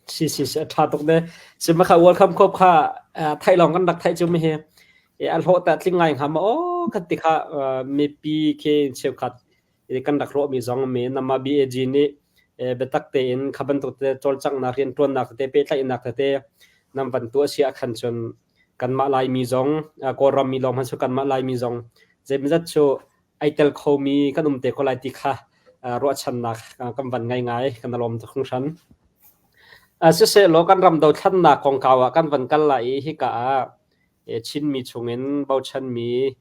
Si si si a ṭha tuk de. Sima kha Welcome Corps kha theih lawng kan rak theih cu mi hi a hlawh ta tling ngai hnga ma aw kan ti kha mipi khi cheukhat kan rak ruahmi zong mi nama BAG nih biatak tein kha bantuk te cawlcanghnak rianṭuannak te pehtlaihnak tete nam van tuah si ahkhan cun kanmah Laimi zong Kawlram mi lawng hmanh cu kanmah Laimi zong zeimawzat cu ai tel khomi kan um te ko lai ti kha ruahchannak kan van ngai ngai kan lawm tuk hringhran. Siseh law kan ram dothlannak kongkau ah kan van kal lai i hika ah Chinmi chungin bochanmi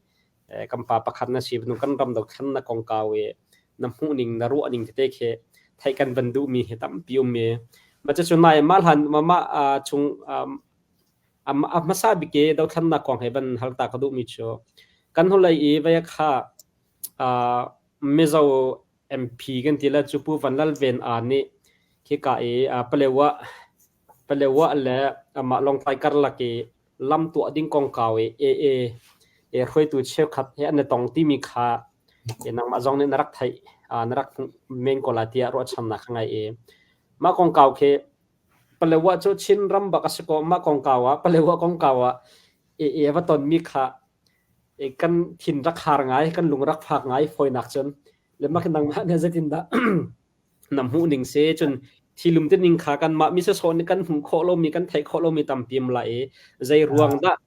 kan pa pakhat na si bantuk kan ram dothlannak kongkau i na hmuhning na ruahning tete khi theih kan van duhmi hi tampi um i mah cucu nai mah hlan mah chung a hmasa bik i dothlannak kong he van hal ta ka duhmi cu kan hnulei i vei kha Mizo MP kan ti le cu Pu Van Lal Ven Aa nih khika i Palewa Palewa le amah Lawngtlai karlak i lam tuah ding kongkau i AA hruaitu cheukhat he an i tong timi kha nangmah zong nih na rak theih na rak hmuh men ko lai tiah ruahchannak ka ngei i mah kongkau khi Palewa cu Chin ram bak a si ko mah kongkau ah Palewa kongkau ah AA va tonmi kha kan thin rak har ngai kan lung rak fak ngai fawinak cun le mah nangmah nih zeitindah na hmuh ning si cun thilum te ning kha kanmah mi sawsawh nih kan hmuh khawh lomi kan theih khawh lomi tampi um lai i zei ruang dah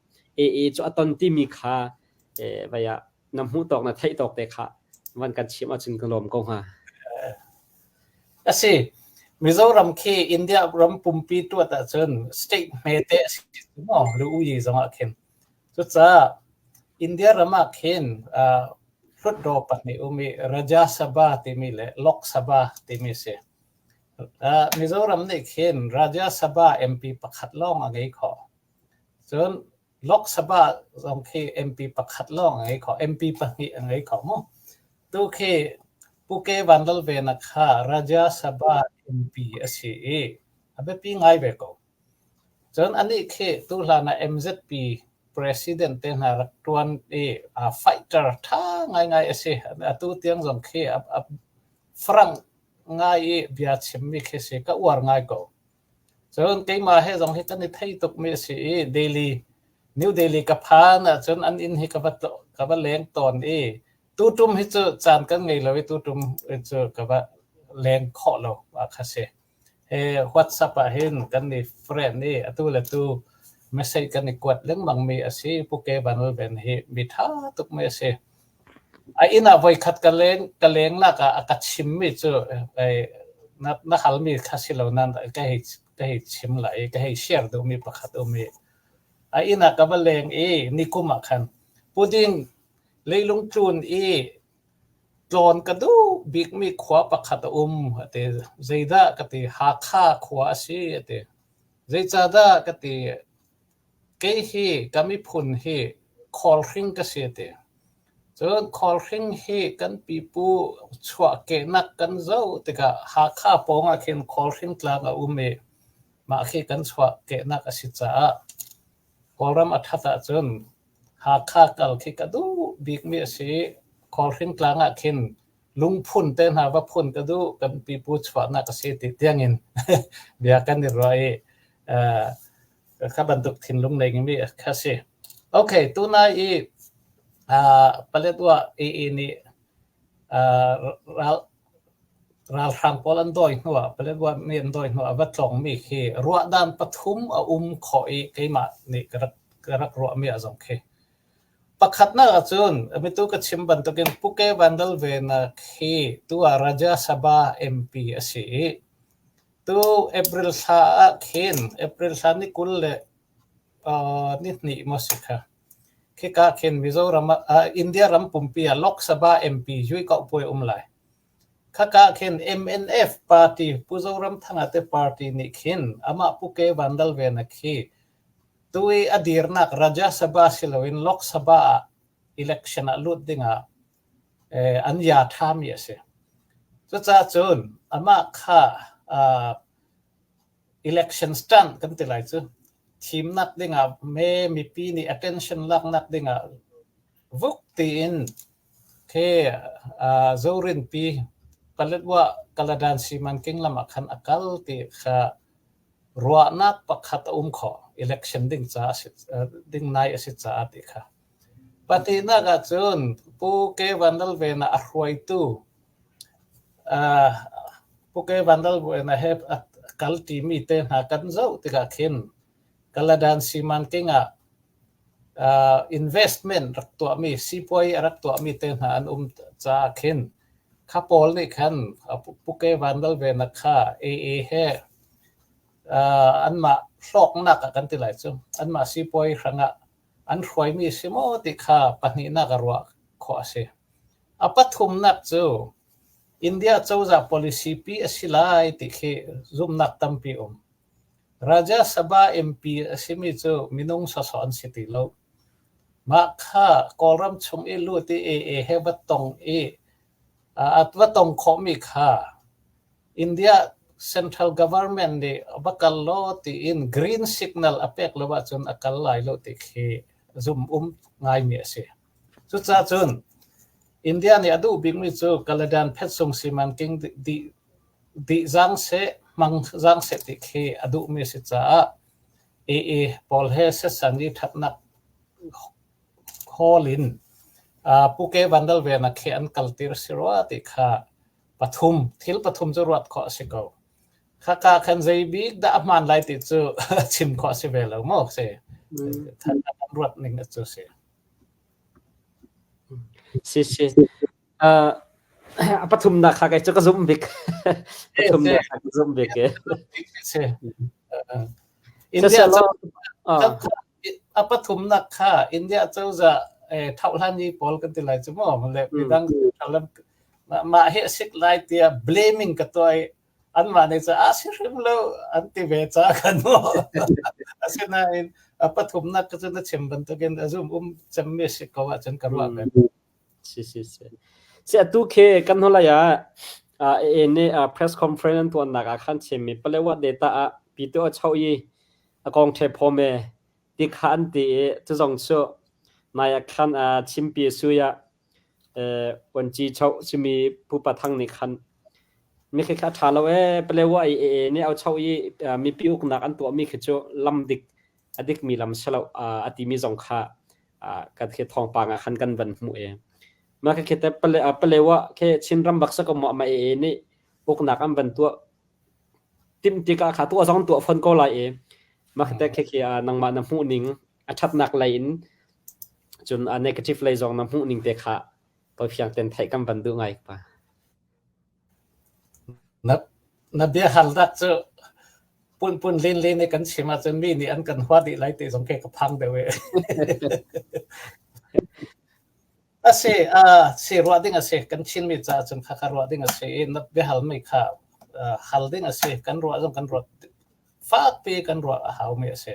AA cu a ton timi kha vai ah na hmuh tawk na theih tawk te kha van kan chim ahcun ka lawm ko hnga. A si. Mizoram khi India ram pumpi tuat ahcun state hmete a si maw lu uyi zong ah khin. Cucaah India ram ah khin hlutdaw pahnih um i Rajya Sabha timi le Lok Sabha timi a si. Mizoram nih khin Rajya Sabha MP pakhat lawng a ngei khawh. Cun Lok Sabha zong khi MP pakhat lawng a ngei khawh. MP pahnih a ngei khawh mu. Tu khi Pu Ke Van Lalvena kha Rajya Sabha MP a si i a biapi ngai ve ko. Cun anih khi tuhlan ah MZP president te hna rak ṭuan i fighter ṭha ngaingai a si. Atu tiang zong khi a frank ngai i bia chimmi khi si. Ka uar ngai ko. Cun keimah he zong hi kan i thei tukmi a si i Delhi, New Delhi ka phan ahcun an inn hi ka va ka va leng tawn i tuṭum hi cu caan kan ngei lo i tuṭum cu ka va leng khawh lo ah kha si. Hi WhatsApp ah hin kan i friend i atu le tu message kan i kuat lengmang mi a si. Pu Ke Van Ven hi mi ṭha tukmi a si. A inn ah voikhat ka leng ka lengnak ah a ka chimmi cu na, na halmi kha si lo nain ka hei ka hei chim lai i ka hei share duhmi pakhat um i a inn ah ka va leng i nikum ah khan puding leilung tlun i Tlawn ka duh bikmi khua pakhat a um, a ti. Zeidah ka ti. Hakha khua a si, a ti. Zeicahdah ka ti. Kei hi ka miphun hi Khawlhring ka si, a ti. Cun Khawlhring hi kan pipu chuahkehnak kan zoh tikah Hakha pawng ah khin Khawlhring tlang a um i mah khi kan chuahkehnak a si caah Kawlram a ṭhat ahcun Hakha kal khi ka duh bikmi a si. Khawlhring tlang ah khin Lungphun te hna va phun ka duh, kan pipu chuahnak a si ti tiangin bia kan i ruah i kha bantuk thinlung nei mi kha si. Okay, tunai i Paletwa AA nih ral ralhrang pawl an dawi hnuah Paletwa nih an dawi hnuah a va tlawngmi khi ruahdan pathum a um khawh i keimah nih ka rak ka rak ruahmi a zong khi. Pakhatnak ahcun mitu ka chim bantukin Pu Ke Van Lal Vena khi tu ah Rajya Sabha MP a si i tu April thla ah khin April thla ni 20 le ni hnih maw si kha. Khika khin Mizoram ah India ram pumpi ah Lok Sabha MP Yui Kau Puai um lai. Khaka khin MNF party Pu Zoramthanga te party nih khin amah Pu Ke Van Lal Vena khi Tu i a dirnak Rajya Sabha si loin Lok Sabha ah election ah lut dingah an ya ṭhami a si. Cucaah cun amah kha election stunt kan ti lai cu thimnak dingah me mipi nih attention laknak dingah vuk tiin khi Zorinpi Paletwa Kaladan Simanking lam ah khan a kal ti kha Ruahnak pakhat a um khawh. Election ding caah ding nai a si caah ti kha. Pahnihnak ahcun Pu Ke Van Lal Ven ah a hruaitu Pu Ke Van Lal Ven he a kal ṭimi te hna kan zoh tikah khin Kaladan Simanking ah investment rak tuahmi sipuai a rak tuahmi te hna an um caah khin kha pawl nih khan Pu Ke Van Lal Ven kha AA he anmah hlawknak ah kan ti lai cu anmah sipuai hrangah an hruaimi si maw ti kha pahnihnak a ruah khawh a si. A pathumnak cu India cozah policy pi a si lai ti khi zumhnak tampi um. Rajya Sabha MP a simi cu minung sawsawh an si ti lo. Mah kha Kawlram chung i lut i AA he va tong i a va tong khawhmi kha India central government nih va kal law tiin green signal a pek lo ahcun a kal lai lo ti khi zum um ngaimi a si. Cucaah cun India nih a duh bikmi cu Kaladan Phetsung Simanking dih dih zang seh hmang zang seh ti khi a duhmi a si caah AA pawl he setsan i ṭhatnak hawl in Pu Ke Van Lal Vena khi an kaltir si rua ti kha pathum thil pathum cu ruat khawh a si ko. Khaka khan zei bik dah a hmaan lai ti cu chim khawh a si ve lo maw si. Than an ruat ning cu si. Si si. A pathumnak kha kei cu ka zumh bik. Pathumnak kha ka zumh bik e. Si. India a pathumnak kha India cozah thohlan ni pawl kan ti lai cu maw le midang mah hi a sik lai tiah blaming ka tuah i anmah nih cun a si hrim lo an ti ve ca kan mu. Asinain a pathumnak ka cu na chim bantukin a zum um cemmi si ko ahcun ka ruah ve. Si si si. Si atu khi kan hnulei ah AA nih press conference an tuannak ah khan chimmi Palewa data ah Pito a cho i a kong ṭhe phawm e ti kha an ti i cu zong cu nai ah khan chimpi sui ah Uanci choh simi Pu Pa Thang nih khan mi khi kha a ṭha lo ee Palewa i AA nih au cho i mipi uknak an tuahmi khi cu lam dik a dikmi lam si lo a timi zong kha kan khi thawngpang ah khan kan van hmuh e. Mah khi te Palewa khi Chinram bak sa ko maw ma AA nih uknak an van tuah tim tikah kha tuah zong tuah fon ko lai e. Mah khi te khi khi nangmah na hmuh ning a ṭhatnak lei in cun a negative lei zong na hmuh ning te kha tawifiang ten theih kan van duh ngai pa. Na na biahalnak cu punpun lenlen i kan chim ahcun mi nih an kan hua dih lai ti zong khi ka phang deuh i. A si, si ruah ding a si. Kan Chinmi caah cun khakha ruah ding a si i na biahalmi kha hal ding a si. Kan ruah zong kan ruat fakpi kan ruah a haumi a si.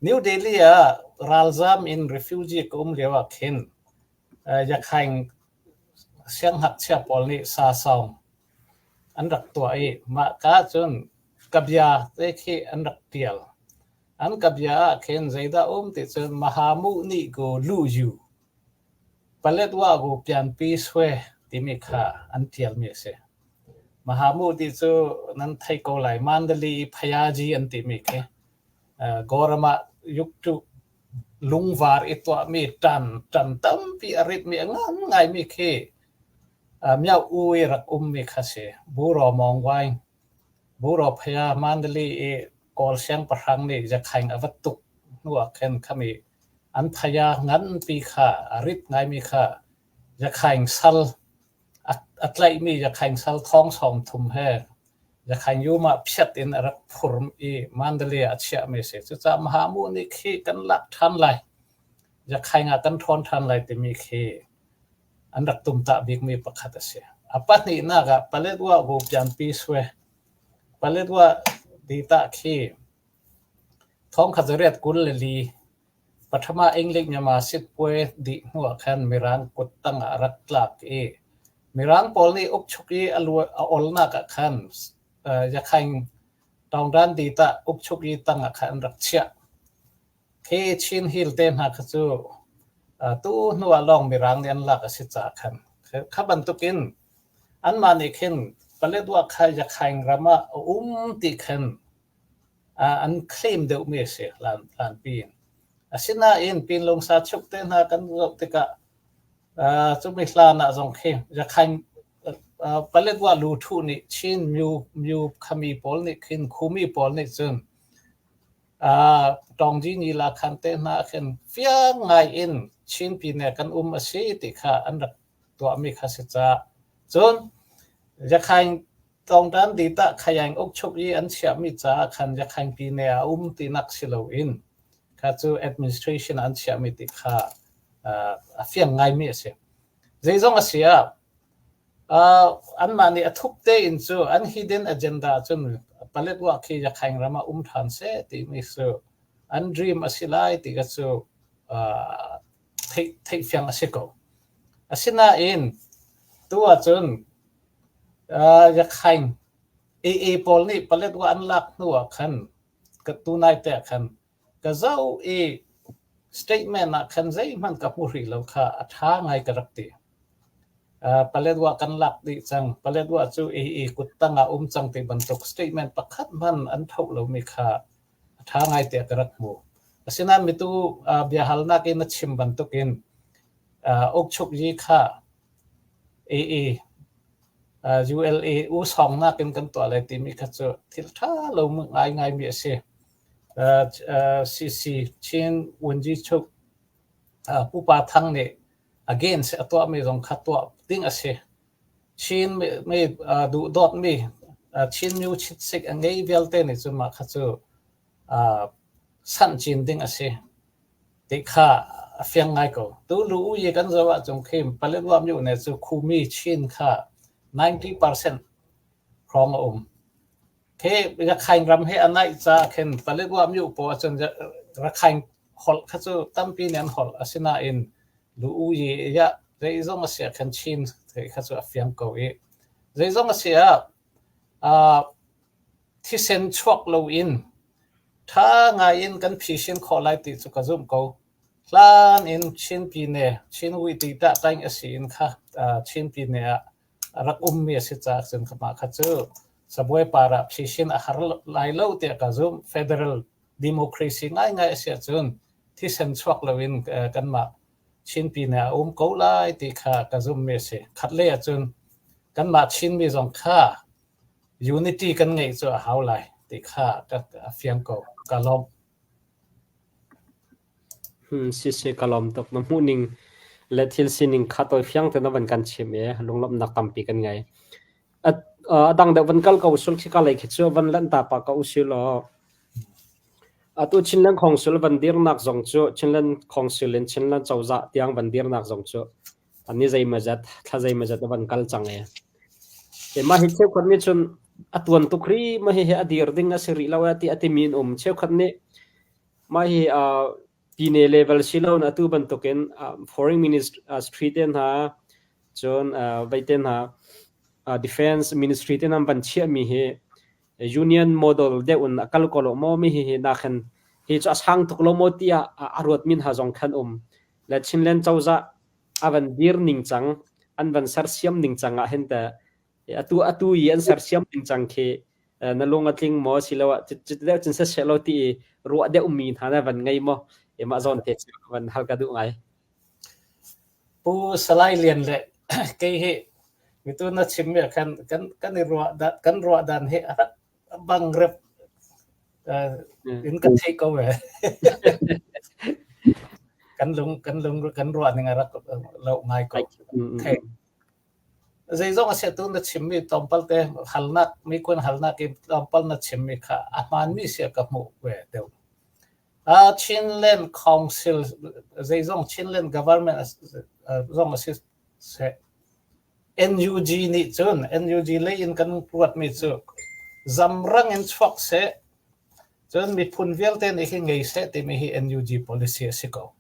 New Delhi ah ralzam in refugee ka um lio ah khin Yakhaing siangngakchia pawl nih sasawng an rak tuah i mahka cun kabia te khi an rak ṭial. An kabia ah khin zeidah um ti cun Mahamu nih ku lu yu, Paletwa ku pianpi swe. timi kha an ṭialmi a si. Mahamu ti cu nan theih ko lai. Mandali i Phayaji an timi khi Kawlram ah yukṭuh lungvar i tuahmi ṭan ṭan tampi a ritmi a ngan ngaimi khi Myo-u i rak ummi kha si. Buro Mawngwaing, Buro Phaya Mandali i Kawl siangpahrang nih Yakhaing a va tuk hnu ah khin khami an phaya nganpi kha a rit ngaimi kha Yakhaing sal a tlaihmi Yakhaing sal thong 30 he Yakhaing yum ah phiat in a rak phur i Mandalay ah a chiahmi a si. Cucaah Mahamu nih khi kan lak ṭhan lai, Yakhaing ah kan ṭhawn ṭhan lai timi khi an rak tumtah bikmi pakhat a si. A pahnihnak ah Paletwa Vupianpi Swe. Paletwa ditah khi 1924 Pathama English Myanmar sitpuai dih hnuah khan Mirang kuttang ah a rak tlak i Mirang pawl nih ukchuk i a olnak ah khan Yakhaing Taungdan ditah ukchuk i tang ah khan an rak chiah. Khi Chin Hill te hna kha cu tu hnu ah lawng Mirang nih an lak a si caah khan kha bantukin anmah nih khin Paletwa kha Yakhaing ram ah a um ti khan an claim deuhmi a si hlanpi in. Asinain Pinlungsa chuk te hna kan zoh tikah cumi hlan ah zong khi Yakhaing Paletwa luthu nih Chin Myu Myu Khami pawl nih khin Khumi pawl nih cun Tawngji ni la khan te hna khin fiang ngai in Chin pine kan um a si ti kha an rak tuahmi kha si caah cun Yakhaing Tawngtan ditah Khayaing ukchuk i an chiahmi caah khan Yakhaing pine a um tinak si loin kha cu administration an chiahmi ti kha a fiang ngaimi a si. Zeizong a si ah anmah nih a thup tein cu an hidden agenda cun Paletwa khi Yakhaing ram ah um ṭhan seh timi cu an dream a si lai ti kha cu theihfiang a si ko. Asinain tu ahcun Yakhaing AA pawl nih Paletwa an lak hnu ah khan tunai te ah khan ka zoh i statement ah khan zeihmanh ka hmu hrih lo kha a ṭha ngai ka rak ti. Paletwa kan lak dih cang. Paletwa cu AA kuttang ah um cang ti bantuk statement pakhat hmanh an tho lomi kha a ṭha ngai tiah ka rak hmu. Asinain mitu biahalnak in na chim bantukin ukchuk yi kha AA ULA u sawngnak in kan tuah lai timi kha cu thil ṭha lo ngaingaimi a si. CC Chin Wunji Chuk Pupa Thang nih against a tuahmi zong kha tuah ding a si. Chin mi duhdawtmi Chin myu chitsik a ngei vialte nih cun mah kha cu sanh cin ding a si ti kha a fiang ngai ko. Tu lu u yi kan zoh ahcun khi Paletwa myone cu Khumi Chin kha 90% hrawng a um. Khi Rakhine ram he a naih caah khin Paletwa myu pawl ahcun Rakhine holh kha cu tampi nih an holh. Asinain lu u yi ah zeizong a si ah khan Chin kha cu a fiang ko i zeizong a si ah thisen chuak loin ṭha ngai in kan phisin khawh lai ti cu ka zumh ko. Hlan in Chin Pyine, Chin Wih tah taing a si in kha Chin Pyine ah a rak ummi a si caah cun mah kha cu cabuai par ah phisin a har lai lo tiah ka zumh. Federal democracy ngaingai a si ahcun thisen chuak loin kanmah Chin Pyine ah a um ko lai ti kha ka zumhmi a si. Khatlei ahcun kanmah Chinmi zong kha unity kan ngeih cu a hau lai ti kha a fiang ko. Ka lawm. Sisi ka lawm tuk. Na hmuhning le thil sining kha tawi fiang te na van kan chim i lunglawmhnak tampi kan ngei. A dang deuh van kal ko sul khi ka lei khi cu van lanh ta pa ko usi law atu Chinland Council van dirnak zong cu Chinland Council in Chinland cozah tiang van dirnak zong cu ni zeimawzat thla zeimawzat a van kal cang e. Mah hi cheukhat nih cun a tuan tuk rih mah hihi a dir ding a si rih lo e ti a timi an um. Cheukhat nih mah hi pine level si lo in atu bantukin foreign ministry te hna cun vei te hna defense ministry te hna van chiahmi hi union model deuh in a kal ko lo maw mi hihi nakhin hi cu a sang tuk lo maw tiah a ruat min ha zong khan um le Chinland cozah a van dir ning cang. an van sersiam ning cang ah hin teh atu atu i an sersiam ning cang khi na lung a tling maw siloah cut deuh cun siseh law ti i ruah deuh mi hna na van ngei maw? Mah zawn te cu van hal ka duh ngai. Pu Salai Lian le kei hi mitu na chimmi ah khan kan kan i ruah dan kan ruah dan hi a rak bang rep in kan theih ko ve. Kan lung kan lung kan ruah ning a rak lo ngai ko. Thei. Zeizong a si tu na chimmi tlawmpal te halnak mi kun halnak i tlawmpal na chimmi kha a hmaanmi sia ka hmuh ve deuh. Chinland Council zeizong Chinland government zong a si seh. NUG nih cun NUG lei in kan ruatmi cu zamrang in chuak seh, cun miphun vialte nih hin ngei seh timi hi NUG policy a si ko.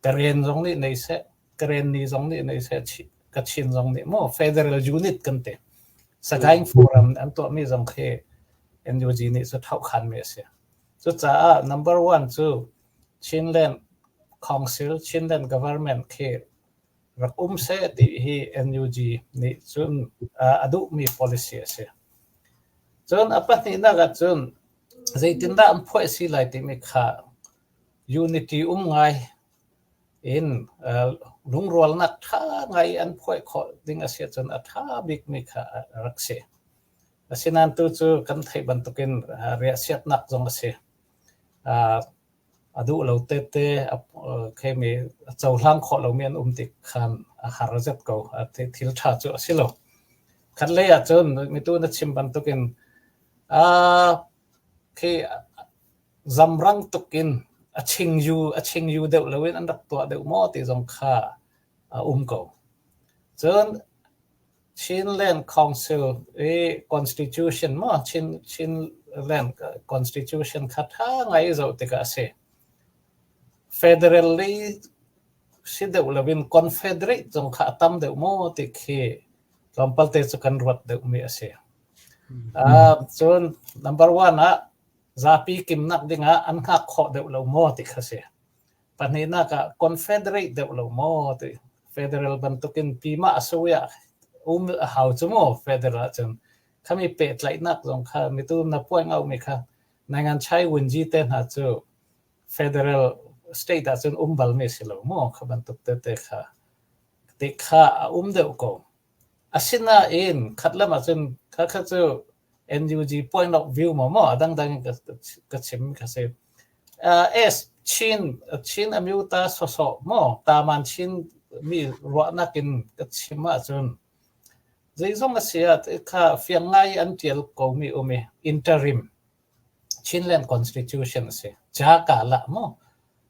Karen zong nih nei seh, Karenni zong nih nei seh, Kachin zong nih maw federal unit kan ti. Sagaing Forum an tuahmi zong khi NUG nih cu thauhkhanmi a si. Cucaah number one cu Chinland Council, Chinland government khi rak um seh ti hi NUG nih cun a duhmi policy a si. Cun a pahnihnak ahcun zeitindah an phuah si lai timi kha unity um ngai in lungrualnak ṭha ngai an phuah khawh ding a si ahcun a ṭha bikmi kha a rak si. Asinain tu cu kan theih bantukin riahsiatnak zong a si. A duh lo tete khemi a cohlang khawh lomi an um tik khan a har zet ko. Thil ṭha cu a si lo. Khatlei ahcun mitu na chim bantukin khi zamrang tuk in a chingyu a chingyu deuh loin an rak tuah deuh maw ti zong kha a um ko. Cun Chinland Council i constitution maw Chin Chinland constitution kha ṭha ngai i zoh tikah a si. Federal lei si deuh loin confederate zong kha a tam deuh maw ti khi tlawmpal te cu kan ruat deuhmi a si. Cun number one ah zapi kimnak dingah an hngak khawh deuh lo maw ti kha si. Pahnihnak ah confederate deuh lo maw ti. Federal bantukin pimah a sui ah um a hau cu mu federal ahcun. Khami pehtlaihnak zong kha mitu na puai ngaumi kha Nangan Chai Wunji te hna cu federal state ahcun um balmi si lo mu kha bantuk tete kha ti kha a um deuh ko. Asinain khat lam ahcun kha kha cu NUG point of view maw maw a dangdang in ka chim ka si. S Chin Chin Amyota sawsawh maw taman Chin mi ruahnak in ka chim ahcun zeizong a si ah kha fiang ngai an tial komi um i interim Chinland Constitution a si. Ja ka la maw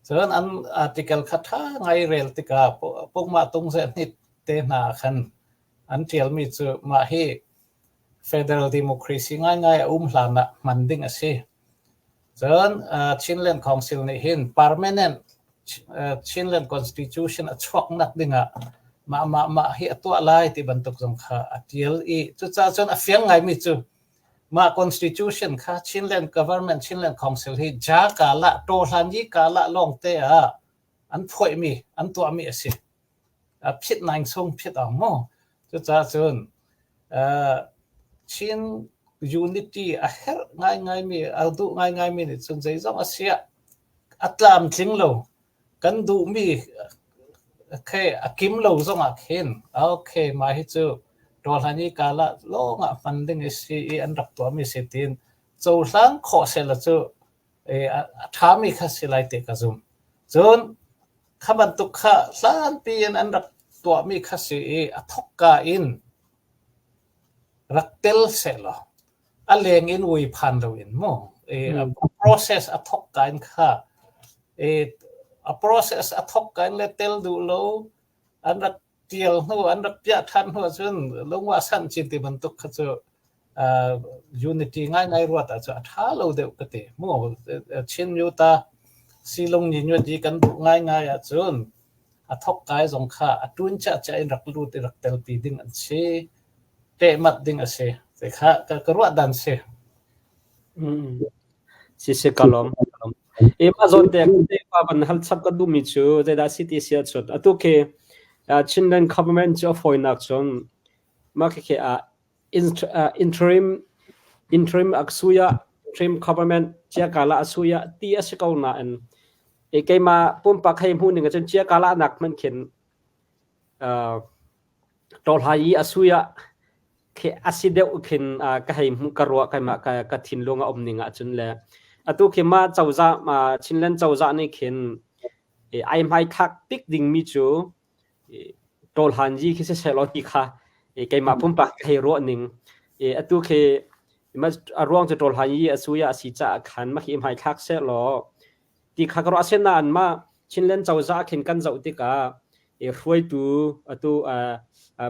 cun an article kha ṭha ngai rel tikah pungmah tungze hnit te hna khan an ṭialmi cu mah hi federal democracy ngaingai a um hlan ah hman ding a si. Cun Chinland Council nih hin permanent Chinland Constitution a chuaknak dingah mah mah mah hi a tuah lai ti bantuk zong kha a ṭial i cucaah cun a fiang ngaimi cu mah constitution kha Chinland government Chinland Council hi ja kala tawhlan yi kala lawng te ah an phuaihmi an tuahmi a si. A phit naing sung phit ang mu. Cucaah cun Chin unity a herh ngaingaimi a duh ngaingaimi nih cun zeizong a si ah a tlamtling lo. Kan duhmi khi a kim lo zongah khin okay mah hi cu ṭawhlan i kala lawngah hman ding a si i an rak tuahmi si tiin cohlang khawh sehlaw cu a ṭhami kha si lai ti ka zumh. Cun kha bantuk kha hlanpi in an rak tuahmi kha si i a thawkka in rak tel sehlaw a leng in ui phan loin mu a process a thawkka in kha a process a thawkka in le tel duh lo an rak ṭial hnu an rak piah ṭhan hnu ahcun lungwa san chin ti bantuk kha cu unity ngaingai ruat ahcun a ṭha lo deuh ka ti. Mu Chin Myuta silung ni nyuat i kan duh ngaingai ahcun a thok kai zong kha a ṭun ciahciah in rak lut i rak telpi ding an si. Pehmat ding a si. Te kha ka ruah dan si. Si si ka lawm. E mah zawn te te pa van hal chap ka duhmi cu zeidah si ti si ahcun atu khi. Chinland government cu a fawinak cun mah khikhi ah interim interim asuya interim government ciakala asuya ti a si ko nain keimah pumpak hei hmuh ning ahcun ciakala nak hmanh khin tawhlai i asuya khi a si deuh khin ka hei hmuh ka ruah keimah ka thinlung a um ning ahcun le atu khi mah cozah Chinland cozah nih khin ai hmaithlak bik dingmi cu tawlhanzi khi siseh law ti kha keimah pumpak ka hei ruah ning. Atu khi a ruang cu tawlhanyi a suya a si caah khan mah hi hmaithlak seh law ti kha ka ruah. Asinain mah Chinland cozah khin kan zoh tikah hruaitu atu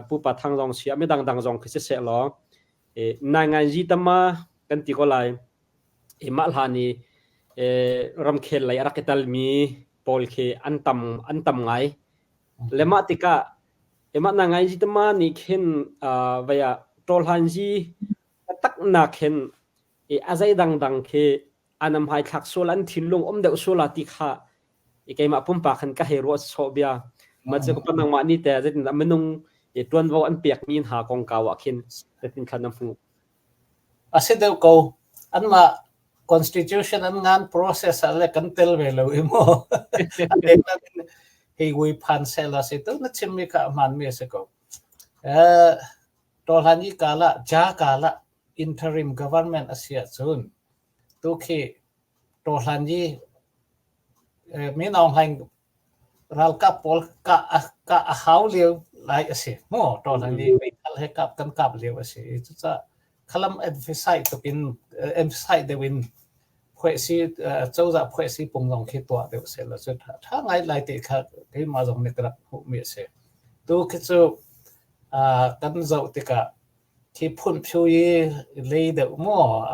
Pupa Thang zong si ah midang dang zong khi siseh law nainganzi tama kan ti ko lai. Mah hlan i ramkhel lei a rak i talmi pawl khi an tam ngai. Le mah tikah mah nainganzi tama nih khin vei ah ṭawlhanzi taknak hin a zei dangdang khi an hmaithlak sual an thinlung um deuh sual ah ti kha keimah pumpak khan ka hei ruah sawh bia. Mah cu ka nangmah nih teh zeitindah minung ṭuanvo an pekmi hna kongkau ah khin zeitin khan na hmuh? A si deuh ko. Anmah constitution an ngan process ah le kan tel ve lo i mu. A lenglang in hei vui phan sehla si tu na chimmi kha a hmaanmi a si ko. Tawhlan i kala, ja kala interim government a si ahcun tu khi tawhlan i Min Aung Hlaing Ralkap pawl kah a hau lio lai a si mu. Ṭawlhan i meithal he kap kan kap lio a si i cucaah khalam emphasize tuk in emphasize deuh in phuaisi cozah phuaisi pung zong khi tuah deuh sehlaw cu ṭha ngai lai ti kha keimah zong nih ka rak hmuhmi a si. Tu khi cu kan zoh tikah khi phunphiu i lei deuh maw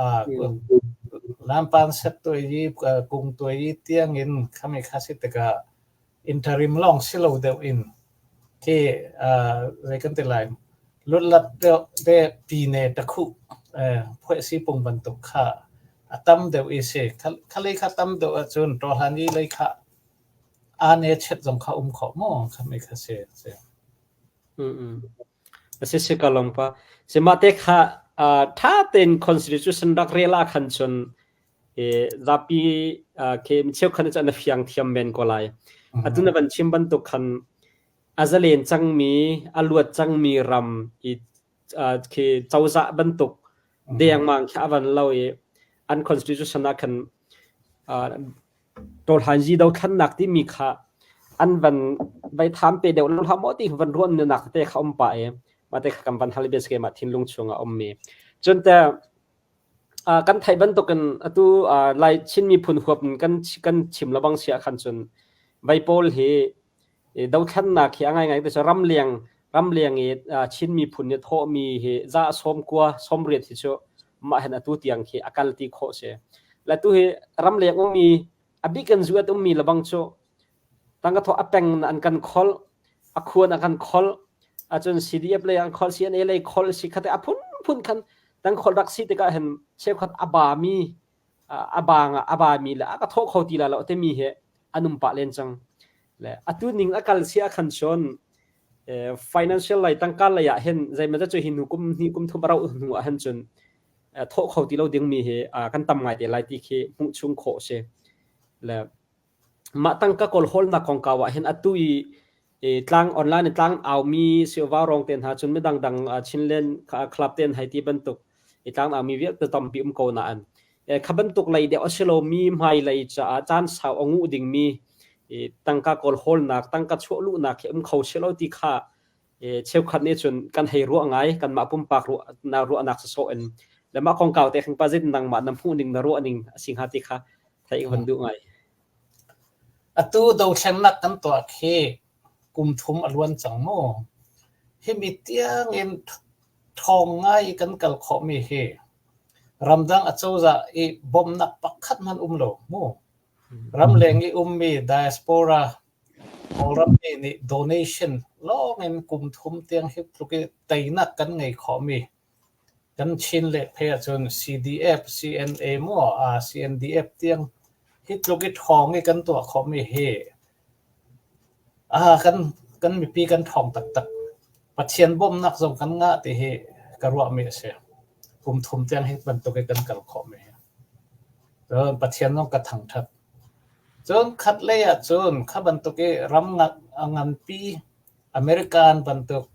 lampan set tuai i kung tuai i tiangin khami kha si tikah interim lawng si lo deuh in khi zei kan ti lai lutlat deuh de pine takhu phuaisi pung bantuk kha a tam deuh i si khalei kha tam deuh ahcun ṭawhlan i lei kha ane chet zong kha um khawh maw khami kha si. A si si ka lawm pa. Sihmahte kha ṭha tein constitution rak rel ah khan cun zapi khi mi cheukhat nih cun an fiang thiam men ko lai. Atu na van chim bantuk khan a zalen cangmi, a luat cangmi ram i khi cozah bantuk dengmang khi a van lo i an constitution ah khan Tawlhanzi dothlannak timi kha an van vai tham te deuh lo hlah maw ti van ruan nak te kha um pah i mah te kha kan van hal bia si keimah thinlung chung ah ummi. Cun te kan theih bantukin atu Lai Chin miphun huap in kan kan chim lebang si ah khan cun vai pawl hi dothlannak hi a ngaingai te cu ramleng ramleng i Chin miphun nih thawhmi hi za 90 80 hi cu mah hin atu tiang khi a kal ti khawh si. Le tu hi ramleng ummi a bik in zuat ummi lebang cu tangka thawh a peng an kan khol a khuan a kan khol acun CDF lei an khol CNA lei khol si khate a phunphun khan tang khol rak si tikah hin cheukhat a ba mi a bang a ba mi le a ka thawh kho ti la lo timi hi an um pah len cang. Le atu ning a kal si ah khan cun financial lei tangka lei ah hin zeimaw cu hi hnu kum hnih kum thum a rauh hnu ah hin cun thawh kho ti lo dingmi hi kan tam ngai te lai ti khi hmuh chung khawh si. Le mah tangka kawlhawlnak kongkau ah hin atu i tlang online i tlang aumi silva rong te hna cun midang dang Chinland club ten hei ti bantuk i tlang aumi vialte tampi um ko nain kha bantuk lei deuh a si lomi hmailei caah caan sau a nguh dingmi tangka kawlhawlnak tangka chuah luhnak hi um kho si lo ti kha cheukhat nih cun kan hei ruah ngai kanmah pumpak ruahnak sawsawh in le mah kongkau te khan pa zit nangmah na hmuh ning na ruah ning a si hnga ti kha theih ka van duh ngai. Atu dothlennak kan tuah khi kum thum a luan cang mu. Himi tiangin ṭhawng ngai i kan kal khawhmi hi ramdang acozah i bawmhnak pakhat hmanh um lo mu. Ramleng i ummi diaspora Kawlram mi nih donation lawngin kum thum tiang hi tluk i teinak kan ngei khawhmi kan Chin le phei ahcun CDF, CNA maw CNDF tiang hi tluk i ṭhawng i kan tuah khawhmi hi kan. kan mipi kan ṭhawng taktak. Pathian bawmhnak zong kan ngah ti hi ka ruahmi a si. Kum thum tiang hi bantuk i kan kal khawhmi hi. Cun Pathian zong ka thangṭhat. Cun khatlei ah cun kha bantuk i ram nganpi American bantuk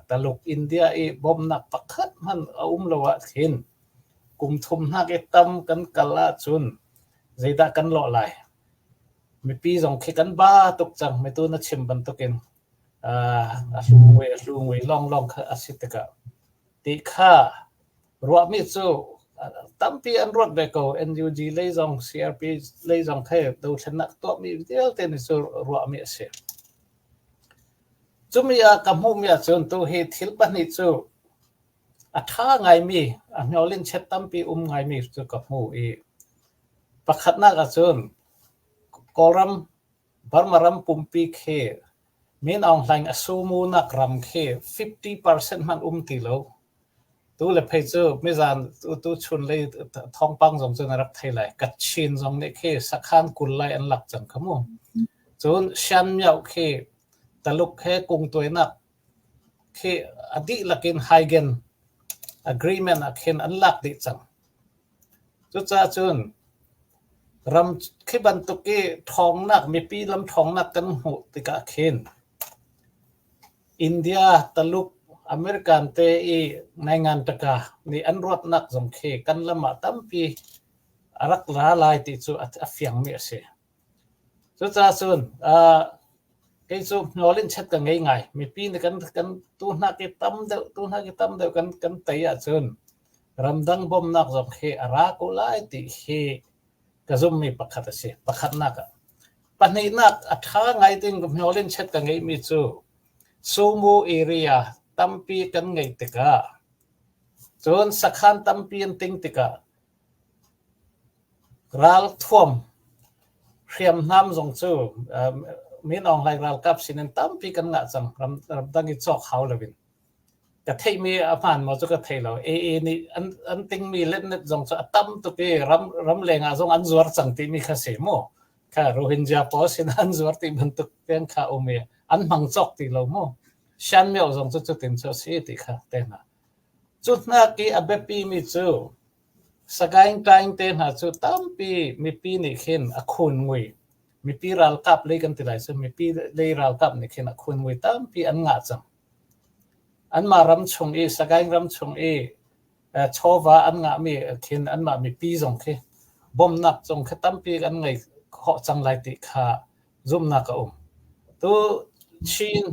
Taluk India i bawmhnak pakhat hmanh a um lo ahkhin kum thum hnak i tam kan kal ahcun zeidah kan lawh lai? Mipi zong khi kan ba tuk cang. Mitu na chim bantukin a hlu ngui lawnglawng kha a si tikah ti kha ruahmi cu tampi an ruat ve ko. NUG lei zong CRP lei zong khi dothlennak tuahmi vialte nih cu ruahmi a si. Cumi ah ka hmuhmi ahcun tuhi thil pahnih cu a ṭha ngaimi, a hniolin chet tampi um ngaimi cu ka hmu i pakhatnak ahcun Kawlram Burma ram pumpi khi Min Aung Hlaing a sumunak ram khi 50% hmanh um ti lo. Tu le phei cu mizan tu chun lei thawngpang zong cu na rak thei lai. Kachin zong nih khi sakhan 20 lai an lak cang kha mu. Cun Shan Myo khi Taluk he kungtuainak khi a dihlak in Haigen agreement ah khin an lak dih cang. Cucaah cun ram khi bantuk i ṭhawngnak mipi lam ṭhawngnak kan hmuh tikah khin India, Taluk, American te i ngaingan taka nih an ruatnak zong khi kan lam ah tampi a rak ra lai ti cu a fiangmi a si. Cucaah cun kei cu hnawl in chet ka ngei ngai. Mipi nih kan kan tu hnak i tam deuh tu hnak i tam deuh kan kan tei ahcun ramdang bawmhnak zong hi a ra ko lai ti hi ka zumhmi pakhat a si. Pakhatnak ah. Pahnihnak a ṭha ngai ding hnawl in chet ka ngeihmi cu Sumu area tampi kan ngeih tikah cun sakhan tampi an ting tikah Ralthuam hriamnam zong cu Min Aung Hlaing ralkap sinin tampi kan ngah cang. Ramdang i cawk hau loin. Ka theihmi a hmaan maw cu ka thei lo. AA nih an tingmi letnet zong cu a tam tuk i ramleng ah zong an zuar cang timi kha si mu. Kha Rohingya pawl sin an zuar ti bantuk tiang kha um i an hmang cawk ti lo mu. Shan Myo zong cu cutin cu a si ti kha te hna. Cu hnak i a biapimi cu Sagaing Taing te hna cu tampi mipi nih khin a khun ngui. Mipi ralkap lei kan ti lai cu mipi lei ralkap nih khin a khun ngui tampi an ngah cang. Anmah ram chung i Sagaing ram chung i chawva an ngahmi khin anmah mipi zong khi bawmhnak zong khi tampi an ngei khawh cang lai ti kha zumhnak a um. Tu Chin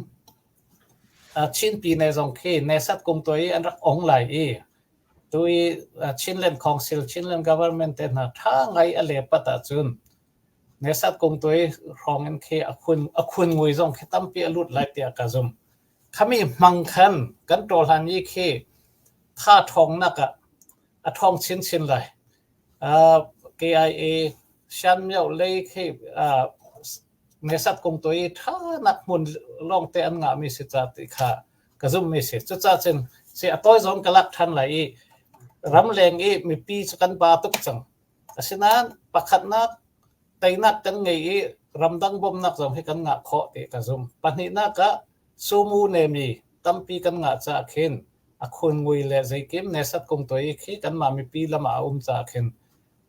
Chin pine zong khi nesat kum tuai i an rak ong lai i Tu i Chinland Council, Chinland Government te hna ṭha ngai a lepat ahcun nesat kung tuai hrawng in khi a khun ngui zong khi tampi a lut lai tiah ka zumh. Khami hmang khan kan ṭawhlan i khi tha ṭhawngnak ah a ṭhawng chinchin lai. KIA Shan Myo lei khi Mesat kung tuai i ṭhanak hmun lawngte an ngahmi si ca ti kha ka zumhmi si. Cucaah cun si a tawi zong ka lak ṭhan lai i ramleng i mipi cu kan ba tuk cang. Asinain pakhatnak teinak kan ngei i ramdang bawmhnak zong hi kan ngah khawh ti ka zumh. Pahnihnak ah sumu nemi tampi kan ngah caah khin a khun ngui le zeikim nesat kung tuai i khi kanmah mipi lam ah a um caah khin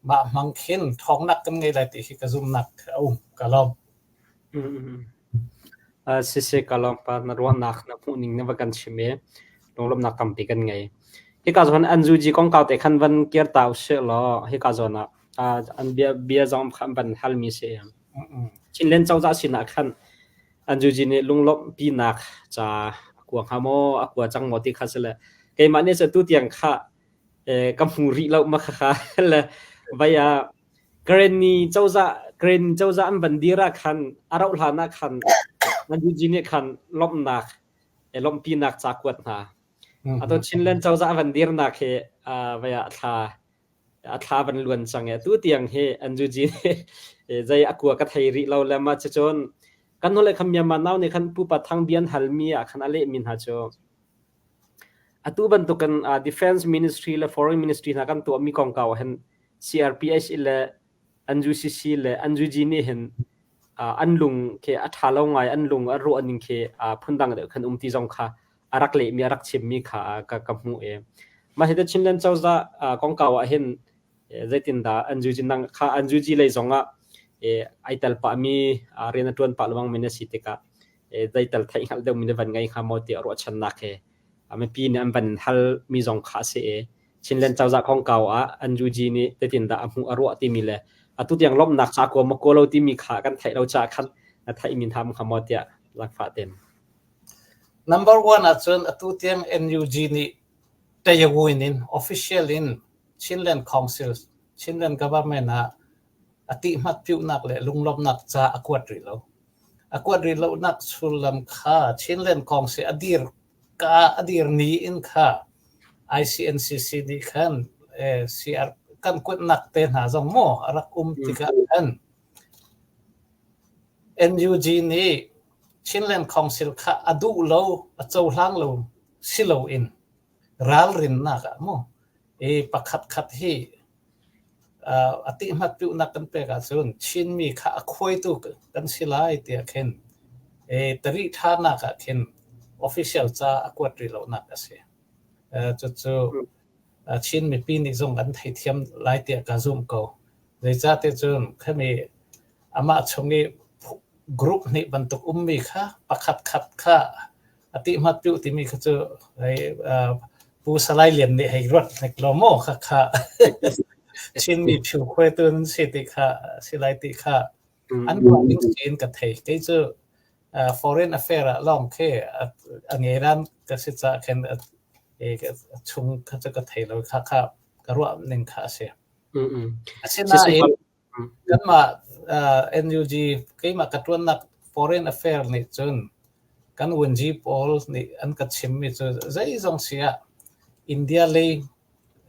mah hmang khin ṭhawngnak kan ngei lai ti hi ka zumhnak a um. Ka lawm. Siseh ka lawm pa na ruahnak na hmuhning na va kan chim i lunglawmhnak tampi kan ngei. Hika zawn an zuji kongkau te khan van kir ta usih law hika zawn ah an bia bia zong kha an van halmi si. Chinland cozah sinah khan an zuji nih lunglawmhpinak ca a kua hnga maw a kua cang maw ti kha si le keimah nih cu tu tiang kha ka hmu rih lo ma kha le vai ah Karenni cozah Karenni cozah an van dir ah khan a rauh hlan ah khan an UG nih khan lawmhnak lawmhpinak ca kuat hna. Ato Chinland cozah van dirnak hi vai ah thla a thla van luan cang e tu tiang hi an UG nih zei a kua ka thei rih lo le ma cucun kan hole khan Myanmar nau nih khan pupa thang bian halmi ah khan a leh mi hna cu Atu bantukin Defense Ministry le Foreign Ministry hna kan tuahmi kongkau ah hin CRPH le NUCC le NUG nih hin an lung khi a ṭha lo ngai, an lung a ruah ning khi phundang deuh khan um ti zong kha a rak lehmi a rak chimmi kha ka ka hmuh i mah hi te Chinland cozah kongkau ah hin zeitindah an zuji nang kha an zuji lei zong ah ai tel pahmi rian a ṭuan pah lengmang mi na si tikah zeital theih hngalh deuhmi na van ngei hnga maw tiah ruahchannak he mipi nih an van hal mi zong kha a si i Chinland cozah kongkau ah an UG nih zeitindah a hmuh a ruah timi le atu tiang lawmhnak ca kua maw kua lo timi kha kan theih lo caah khan na theih mi hna hnga maw tiah zaangfah ten. Number one ahcun atu tiang NUG nih Tayawin in official in Chinland Council, Chinland government ah a tihmat piuhnak le lunglawmhnak ca a kuat rih lo. A kuat rih lonak sullam kha Chinland Council a dir ka a dir ni in kha ICNCC nih khan CR kan kuatnak te hna zong maw a rak um tikah khan NUG nih Chinland Council kha a duh lo, a cohlang lo si loin ralrinnak ah mu i pakhat khat hi a tihmat-piuhnak kan pek ahcun Chinmi kha a khuaitu kan si lai tiah khin tarih ṭhanak ah khin official ca a kuat rih lonak a si. Cucu Chin mipi nih zong an theithiam lai tiah ka zumh ko. Zeicahtiah cun khami amah chung i group hnih bantuk ummi kha pakhat khat kha a tihmat piuh timi kha cu hei Pu Salai Lian nih hei ruat hnek law maw kha kha Chinmi phu khuaitu nan si ti kha si lai ti kha an ruah ding siin ka thei. Kei cu foreign affair ah lawng khi a ngeran ka si caah khin chung kha cu ka thei lo kha kha ka ruah ning kha a si. Asinain Kanmah NUG keimah ka ṭuannak foreign affair nih cun kan vunzi pawl nih an ka chimmi cu zeizong si ah India lei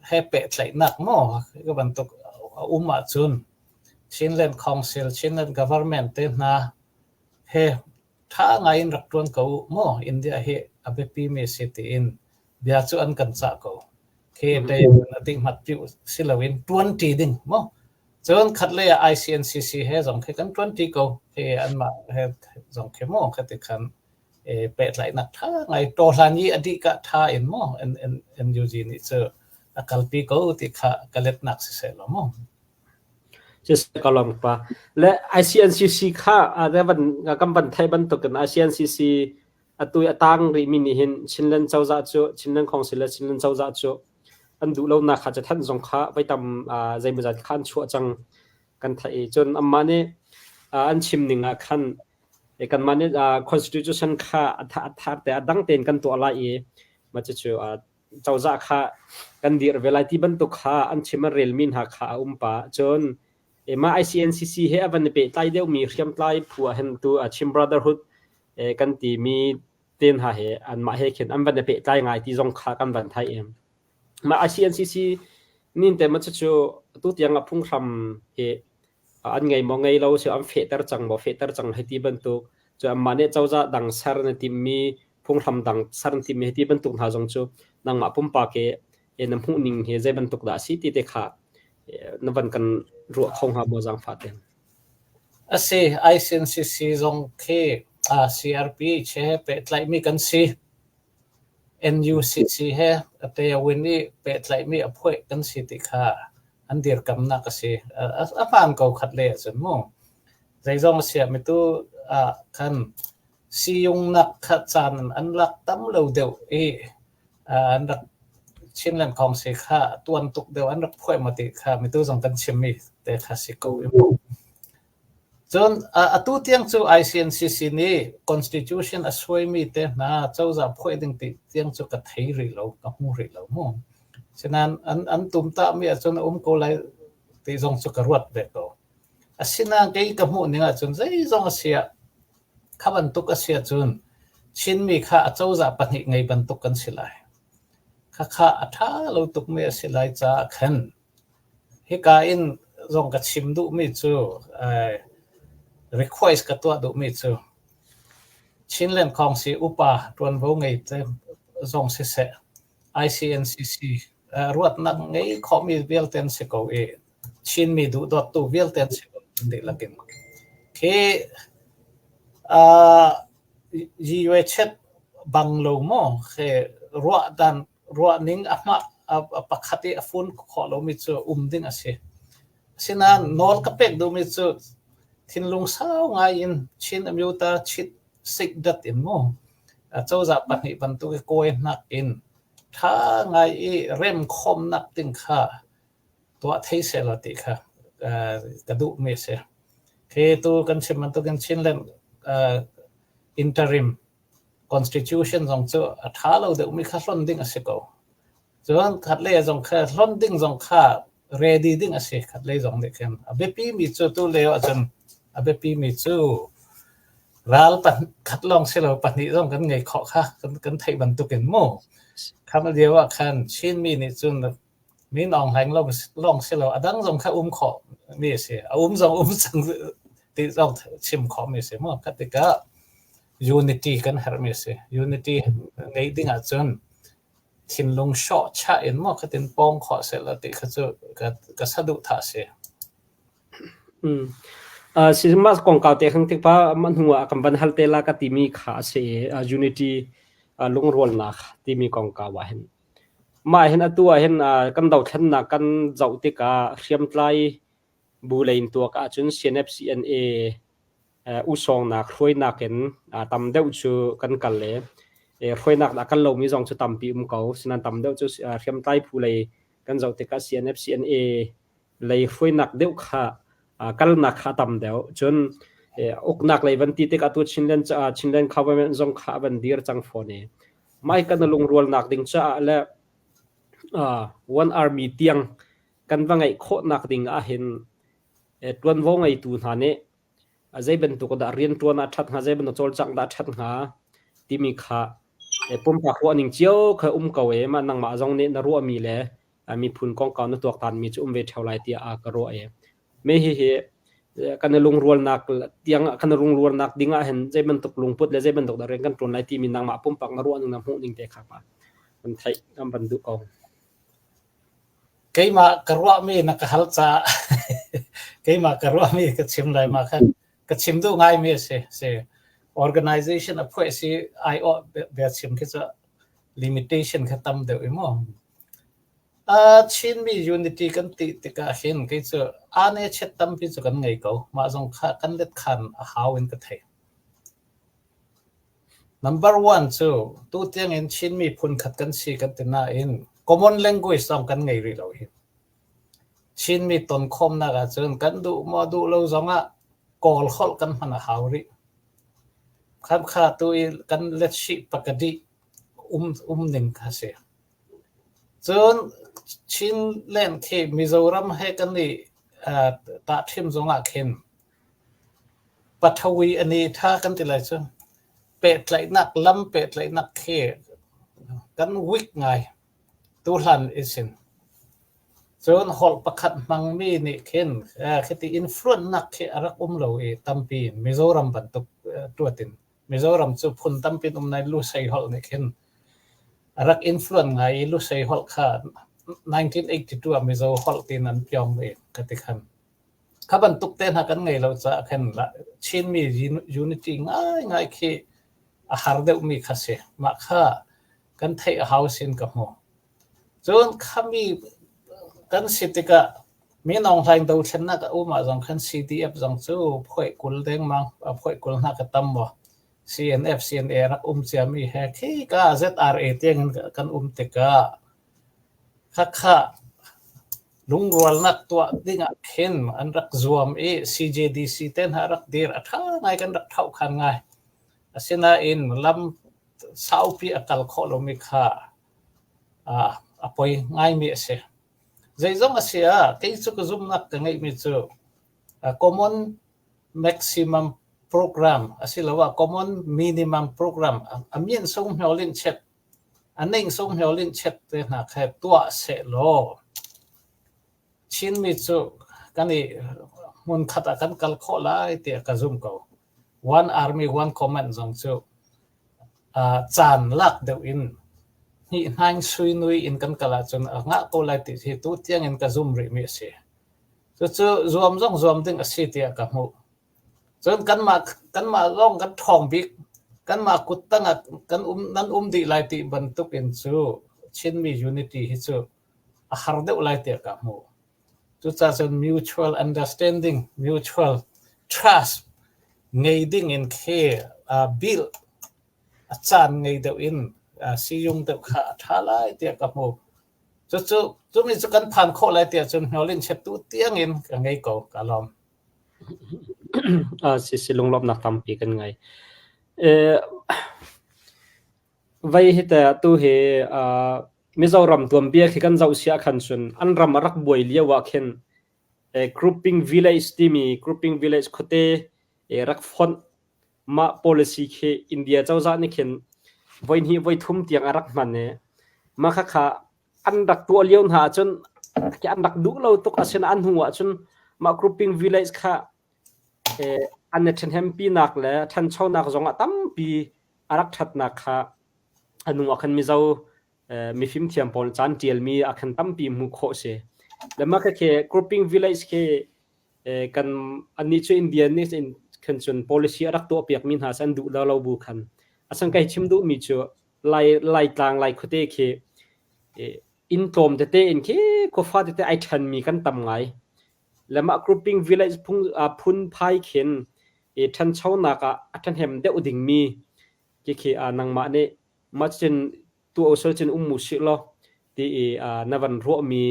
he pehtlaihnak maw hi bantuk a um ahcun Chinland Council, Chinland Government te hna he ṭha ngai in rak ṭuan ko u maw India hi a biapimi a si tiin bia cu an kan cah ko. Khi dei a dihmat piu si loin ṭuanṭi ding maw. Cun khatlei ah ICNCC he zong khi kan ṭuanṭi ko. Khi anmah he zong khi maw khati khan pehtlaihnak ṭha ngai tawhlan i a dih ka ṭha in maw NUG nih cu a kalpi ko ti kha ka letnak siseh law maw. Ka lawm pa. Le ICNCC kha kan van theih bantukin ICNCC atu i a tang rihmi nih hin Chinland cozah cu Chinland Council le Chinland cozah cu an duh lonak kha cathanh zong kha voi tam zeimawzat kha an chuah cang kan theih i cun anmah nih an chim ning ah khan kanmah nih constitution kha a thar te a dang tein kan tuah lai i mah cucu cozah kha kan dir ve lai ti bantuk kha an chim an relmi hna kha a um pah. Cun mah ICNCC he a van i pehtlai deuhmi hriamtlai phu ah hin tu Chin Brotherhood kan timi te hna he anmah he khin an van i pehtlai ngai ti zong kha kan van theih. Mah ICNCC nin te ma cucu tu tiang ah phunghram hi an ngei maw ngei lo si an fehter cang maw fehter cang hei ti bantuk cu anmah nih cozah dang ser na timmi phunghram dang ser na timmi hei ti bantuk hna zong cu nangmah pumpak i na hmuh ning hi zei bantuk dah a si ti te kha na van kan ruah kho hnga maw zaangfah tein. A si, ICNCC zong khi CRPH he pehtlaihmi kan si. NUCC he Tayawin i pehtlaihmi a phuaih kan si ti kha an dirkamnak a si. A hmaan ko khat lei ahcun mu. Zeizong a si ah mitu ah khan siyungnak kha caan an lak tam lo deuh i an rak Chinland Council kha tuan tuk deuh an rak phuaih maw ti kha mitu zong kan chimmi te kha si ko i mu. Cun atu tiang cu ICNCC nih constitution a suaimi te hna cozah phuaih ding ti tiang cu ka thei rih lo, ka hmu rih lo mu. Sinain an an tumtahmi ahcun a um ko lai ti zong cu ka ruat ve ko. Asinain kei ka hmuh ning ahcun zeizong a si ah kha bantuk a si ahcun Chinmi kha a cozah pahnih ngei bantuk kan si lai. Khakha a ṭha lo tukmi a si lai caah khan Hika in zong ka chim duhmi cu request ka tuah duhmi cu Chinland Council upa ṭuanvo ngei zong siseh, ICNCC ruatnak ngei khawhmi vialte an si ko i Chinmi duhdawttu vialte an si ko an dihlak in. Khi Yi-yue-chet bang lo maw khi ruah dan ruah ning a hmah pakhat i a fun khawh lomi cu um ding a si. Asinain nawl ka pek duhmi cu thinlung sau ngai in Chin Amyota Chit Sikdat in mu cozah pahnih bantuk i kawi hnak in ṭha ngai i remkhawmnak ding kha tuah thei sehlaw ti kha ka duhmi a si. Khi tu kan chim bantukin Chinland interim constitution zong cu a ṭha lo deuhmi kha hlonh ding a si ko. Cun khatlei zong kha hlonh ding zong kha ready ding a si khatlei zong nih khin. A biapimi cu tu lio ahcun a biapimi cu ral khat lawng si lo pahnih zong kan ngei khawh kha kan theih bantukin mu. Kham lio ah khan Chinmi nih cun Min Aung Hlaing lawng si lo a dang zong kha um khawh mi a si. A um zong um cang ti zong chim khawh mi a si mu. Kha tikah unity kan herh mi a si. Unity ngeih ding ahcun thinlung hrawh chah in maw khatin pawng khawh sehlaw ti kha cu ka saduhthah a si. Mah kongkau te hang tik pa mah hnu ah kan van hal te la ka timi kha a si i unity lungrualnak timi kongkau ah hin. Mah hin atu ah hin kan dothlennak kan zoh tikah hriamtlai bu lei in tuak ahcun CNF CNA usawngnak hruainak in tam deuh cu kan kal i hruainak dah kal lomi zong cu tampi um ko. Sinain tam deuh cu hriamtlai phu lei kan zoh tikah CNF CNA lei hruainak deuh kha kalnak kha a tam deuh. Cun uknak lei van ti tikah tu Chinland Chinland government zong kha a van dir cang fawn i mah hi kan lungrualnak ding caah le one army tiang kan va ngeih khawhnak ding ahhin ṭuanvo ngeitu hna nih zei bantuk dah rianṭuan ah ṭhat hnga, zei bantuk cawlcangh dah ṭhat hnga timi kha pumpak ruahning cio kha um ko i mah nangmah zong nih na ruahmi le miphun kongkau na tuaktanmi cu um ve ṭheo lai tiah ka ruah i me hihi kan i lungrualnak tiang kan i lungrualnak ding ah hin zei bantuk lungput le zei bantuk dah rian kan ṭuan lai timi nangmah pumpak na ruahning na hmuhning te kha pa kan theih kan van duh ko. Keimah ka ruahmi na ka hal caah keimah ka ruahmi ka chim lai ma khan ka chim duh ngaimi a si. Si organization a phuah si aiawh bia chim khi cu limitation kha tam deuh i mu. Chinmi unity kan ti tikah hin kei cu ane chet tampi cu kan ngei ko. Mah zong kha kan let khan a hau in ka thei. Number one cu tutiang in Chinmi phunkhat kan si kan ti nain common language zong kan ngei rih lo hi. Chinmi tonkhawmnak ahcun kan duh maw duh lo zongah Kawl holh kan hman a hau rih. Kha tu i kan letchih pakadih um ning kha si. Cun Chinland khi Mizoram he kan i tahṭhim zongah khin Pathawi an i ṭha kan ti lai cu. Pehtlaihnak lam pehtlaihnak khi kan weak ngai tuhlan isin. Cun holh pakhat hmangmi nih khin khiti influence-nak khi a rak um lo i tampi in Mizoram bantuk tuat in Mizoram cu phun tampi in um nain Lusei holh nih khin a rak influence ngai i Lusei holh kha 1982 ah Mizo holh tiin an pyong i khati khan. Kha bantuk te hna kan ngei lo caah khin Chinmi unity ngaingai khi a har deuhmi kha si. Mah kha kan theih a hau sin ka hmu. Cun khami kan si tikah Min Aung Hlaing dothlennak a um ah zong khan CDF zong cu phuaih 20 dengmang, phuaih 20 hna ka tam maw. CNF, CNA rak um ciami he khika ZRA tiang in kan um tikah khakha lungrualnak tuah dingah khin an rak zuam i CJDC te hna rak dir a ṭha ngai kan rak ṭhohkhan ngai. Asinain lam saupi a kal khawh lomi kha a poi ngaimi a si. Zeizong a si ah kei cu ka zumhnak ka ngeihmi cu common maximum program asiloah common minimum program a min sung hnawl in chet A ning sunghno linhchet te hna kha tuah sehlaw Chinmi cu kan i hmunkhat ah kan kal khawh lai tiah ka zum ko. One army, one command zong cu caan lak deuh in hnihhnaing suinui in kan kal ahcun a ngah ko lai ti hi tu tiang in ka zum rihmi a si. Cucu zuam zong zuam ding a si tiah ka hmuh. Cun kanmah kanmah lawng kan ṭhawng bik. Kanmah kut tangah kan um nan um dih lai ti bantuk in cu Chinmi unity hi cu a har deuh lai tiah ka hmuh. Cucaah cun mutual understanding, mutual trust ngei ding in khi build a caan ngei deuh in siyung deuh kha a ṭha lai tiah ka hmuh. Cucu cumi cu kan phan khawh lai tiah cun hnawlin chettu tiangin ka ngei ko, ka lawm. Si lunglawmhnak tampi kan ngei. Vei hi teh atu hi Mizoram tuanbia khi kan zoh si ahkhan cun an ram a rak buai lio ah khin grouping village timi grouping village khuate rak fonh mah policy khi India cozah nih khin voihnih voithum tiang a rak hman i mah khakha an rak tuah lio hna ahcun an rak duh lo tuk asinain an hnu ahcun mah grouping village kha an i ṭhahnempinak le ṭhanchonak zongah tampi a rak ṭhatnak kha a hnu ah khan Mizo mifimthiam pawl caan ṭialmi ah khan tampi hmuh khawh a si. Le mah khakhi grouping village khi kan annih cu India nih khan cun policy a rak tuahpiakmi hna an duh lo bu khan asan kai chim duhmi cu Lai Laitlang Lai khuate khi inn tlawm tete in khi khuafa tete ai ṭhenmi kan tam ngai. Le mah grouping village phung phunphai khin i ṭhanchonak ah a ṭhahnem deuh dingmi khi nangmah nih mah cun tuah usal cun um u sih law ti i na van ruahmi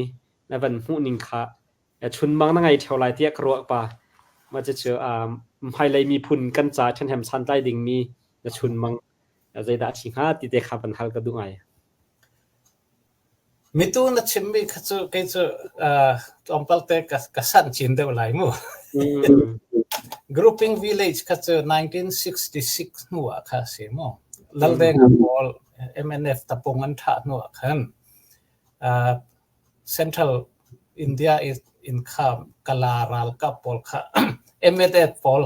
na van hmuhning kha chunmang na ngei ṭheo lai tiah ka ruah pa. Mah cucu hmailei miphun kan ca ṭhahnem santlai dingmi na chunmang zeidah a si hnga ti te kha van hal ka duh ngai. Mitu na chimmi kha cu kei cu tlawmpal te ka sanh chin deuh lai mu. Grouping village kha cu 1966 hnu ah kha a si mu. Laldeng pawl MNF tapung an thah hnu ah khan Central India in kha Kala ralkap pawl kha MNF pawl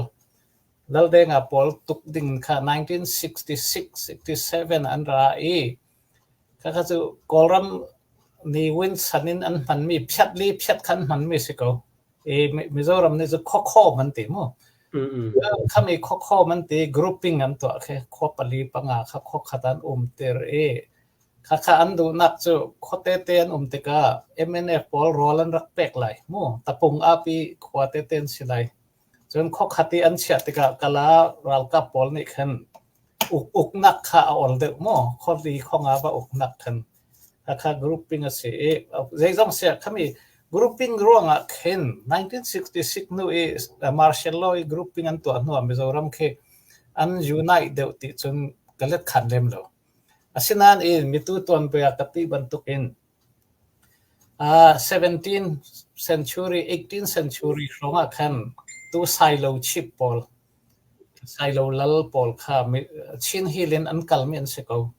Laldenga pawl tuk ding kha 1966 67 an ra i Khakha cu Kawlram nih winsan in an hmanmi phiat li phiat kha an hmanmi si ko. I Mizoram nih cu khuakhawm an ti mu. Khami khuakhawm an ti grouping an tuah khi khua pali panga kha khua khat an umter i khakha an duhnak cu khuate te an um tikah MNF pawl rawl an rak pek lai mu. Tapung api khua tete an si lai. Cun khuakhat i an chiah tikah Kala ralkap pawl nih khan uknak kha a ol deuh maw? Khuali khuanga va uknak khan khakha grouping a si i zeizong siah khami grouping ruangah khin 1966 hnu i martial law i grouping an tuah hnuah Mizoram khi an unite deuh ti cun ka let khan lem lo. Asinain in mitu tuanbia ka ti bantukin 17th century, 18th century hrawngah khan tu Sailo chip pawl Sailo lal pawl kha Chin Hill in an kalmi an si ko.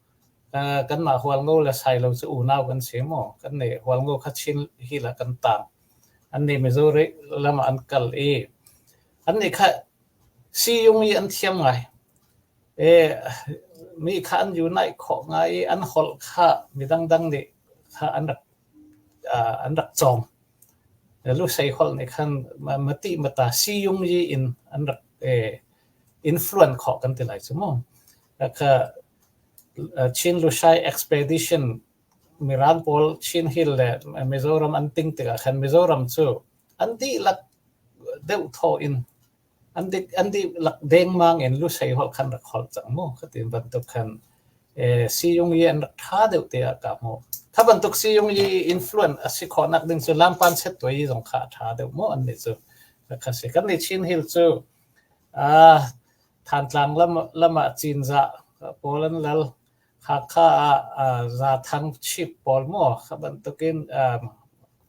Kanmah Hualngo le Sailo cu unau kan si maw? Kannih Hualngo kha Chin Hill ah kan tang. Annih Missouri lam ah an kal i annih kha siyung i an thiam ngai. Mi kha an unite khawh ngai i an holh kha mi dangdang nih kha an rak an rak cawng. Lusei holh nih khan mati mata siyung yi in an rak influence khawh kan ti lai cu mu. Kha Chin Lushai Expedition Mirang pawl Chin Hill le Mizoram an ting tikah khan Mizoram cu an dihlak deuh thaw in An dihlak dengmang in Lusei holh khan rak holh cang mu. Khatin bantuk khan siyung i an rak ṭha deuh tiah ka hmuh. Kha bantuk siyung i influence a si khawhnak ding cu lampan set tuai zong kha a ṭha deuh mu an nih cu. Kha si. Kan nih Chin Hill cu Thantlang lam ah Cinzah pawl an lal. Hakha ah Zathang chip pawl mu. Kha bantukin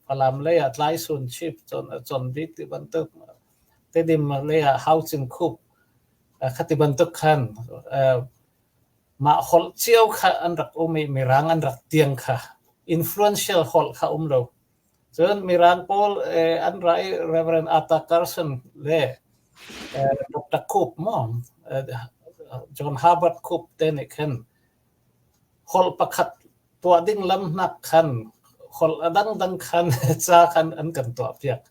Falam lei ah Tlaisun chip Conbik ti bantuk Tedim lei ah Haucin khup khati bantuk khan mah holh cio kha an rak um i Mirang an rak tiang kha influential holh kha um lo. Cun Mirang pawl an ra i Reverend Arthur Carson le Dr. Cook maw John Herbert Cook te nih khan holh pakhat tuah ding lam hnak khan holh a dangdang khan ca khan an kan tuahpiak.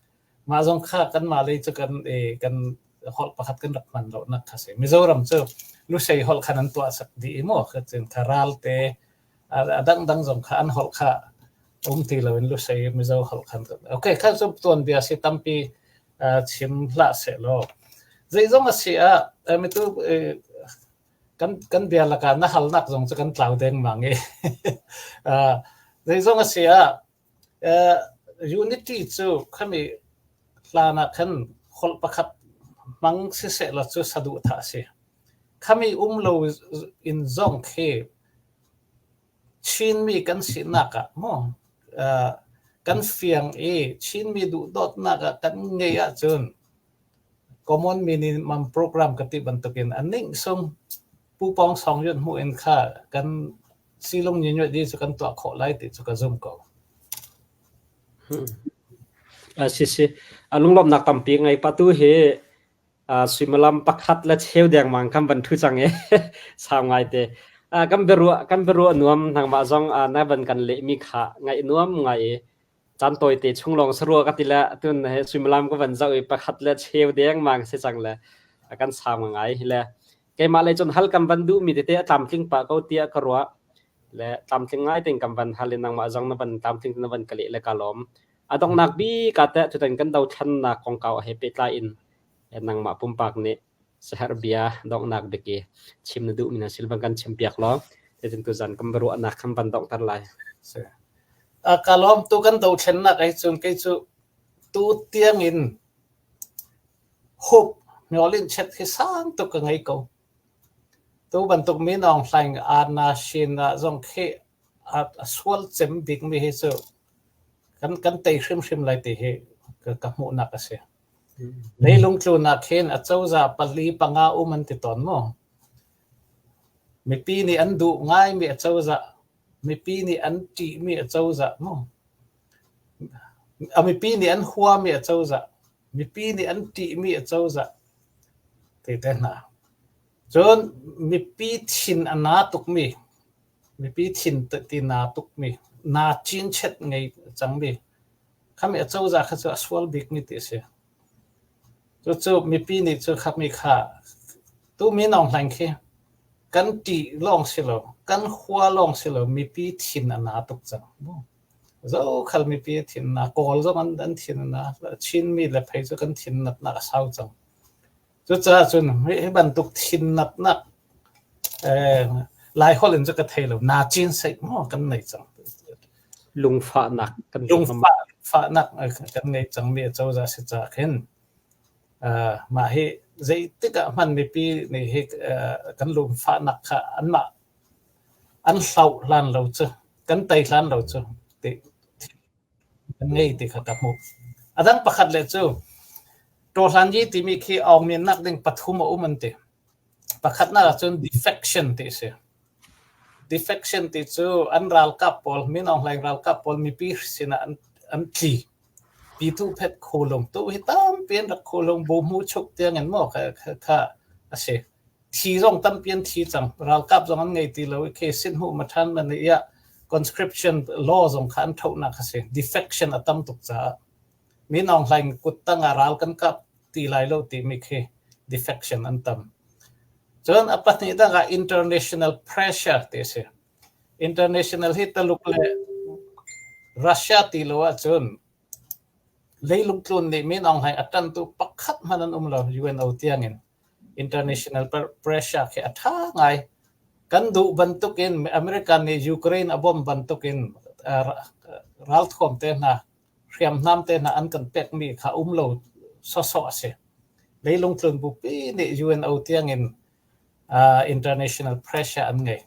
Mah zong kha kanmah lei cu kan kan. holh pakhat kan rak hman lonak kha si. Mizoram cu Lusei holh khan an tuah sak dih i mu cun kha ralte a dangdang zong kha an holh kha um ti loin Lusei Mizo holh khan. Okay, kha cu tuanbia si tampi chim hlah seh law. Zeizong a si ah mitu kan bia lakah na halnak zong cu kan tlau dengmang i zeizong a si ah unity cu khami hlan ah khan holh pakhat hmang siseh law cu saduhthah a si. Khami um lo in zong khi Chinmi kan sinak ah maw kan fiang i Chinmi duhdawtnak ah kan ngeih ahcun Common minimum program ka ti bantukin a ning sung Pu Pawng Sawng Yun hmuh in kha kan silung nyinyuat di cu kan tuah khawh lai ti cu ka zum ko. Si si. Lunglawmhnak tampi ngei pa tu hi suimilam pakhat le cheu dengmang kan van ṭhu cang i sau ngaite. Kan biaruah kan biaruah nuam nangmah zong na van kan lehmi kha ngaih nuam ngai i caan tawite chung lawng sarua ka ti le tun he suimilam ka van zoh i pakhat le cheu dengmang si cang le kan sau ngai hi le keimah lei cun hal kan van duhmi tete a tlamtling pah ko tiah ka ruah le tlamtling ngai tein kan van hal i nangmah zong na van tlamtling na van ka leh le ka lawm. A donghnak bik ah teh tutan kan dothlannak kongkau he pehtlai in nangmah pumpak nih saherh bia donghnak bik i chim na duhmi na sil van kan chimpiak law tuzan tuzan kan biaruahnak kan van donghter lai. Ka lawm tu kan dothlennak ai cun kei cu tu tiang in hup myolin chet hi sang tuk ka ngei ko. Tu bantuk Min Aung Hlaing Anna Shin ah zong khi a sual cem bikmi hi cu kan tei hrimhrim lai ti hi ka hmuhnak a si. Leilung tlun ah khin acozah pali panga um an ti tawn mu. Mipi nih an duh ngaimi acozah, mipi nih an ṭihmi acozah mu. A mipi nih an huami acozah, mipi nih an ṭihmi acozah ti te hna. Cun mipi thin a na tukmi, mipi thin ti na tukmi, naa cinchet ngei cangmi, khami acozah kha cu a sual bikmi ti a si. Cucu mipi nih cu khami kha tu Min Aung Hlaing khi kan ṭih lawng si lo, kan hua lawng si lo, mipi thin a na tuk cang. Zokhal mipi thin na Kawl zong an thin a na, Chinmi le phei cu kan thin natnak a sau cang. Cucaah cun hi bantuk thin natnak Laiholh in cu ka thei lo. Naa cin seih maw kan nei cang. Lungfahnak kan Lungfahnak kan ngei cangmi acozah si caah khin mah hi zeitik ah hman mipi nih hi kan lungfahnak kha anmah an hloh hlan lo cu kan tei hlan lo cu ti kan ngei ti kha ka hmuh. A dang pakhat le cu Ṭawhlanyi timi khi aungmiannak ding pathum a um an ti. Pakhatnak ahcun defection ti a si. Defection ti cu an ralkap pawl, Min Aung Hlaing ralkap pawl mipi sinah an tli. Pitu phet khulung tu hi tampi an rak khulung bu hmu chuk tiang in maw kha a si. Thi zong tampi an thi cang. Ralkap zong an ngei ti lo i khi sinhmu ma ṭhan man i conscription law zong kha an thohnak a si. Defection a tam tuk caah. Min Aung Hlaing kuttang ah ral kan kap ti lai lo timi khi defection an tam. Cun a pahnih dang ah international pressure ti a si. International hi Taluk le Russia ti lo ahcun leilung tlun nih Min Aung Hlaing a ṭantu pakhat hmanh an um lo UNO tiangin. International pressure khi a ṭha ngai. Kan duh bantukin American nih Ukraine a bawmh bantukin ralthuam te hna, hriamnam te hna an kan pekmi kha um lo sawsawh a si. Leilung tlun bupi nih UNO tiangin international pressure an ngei.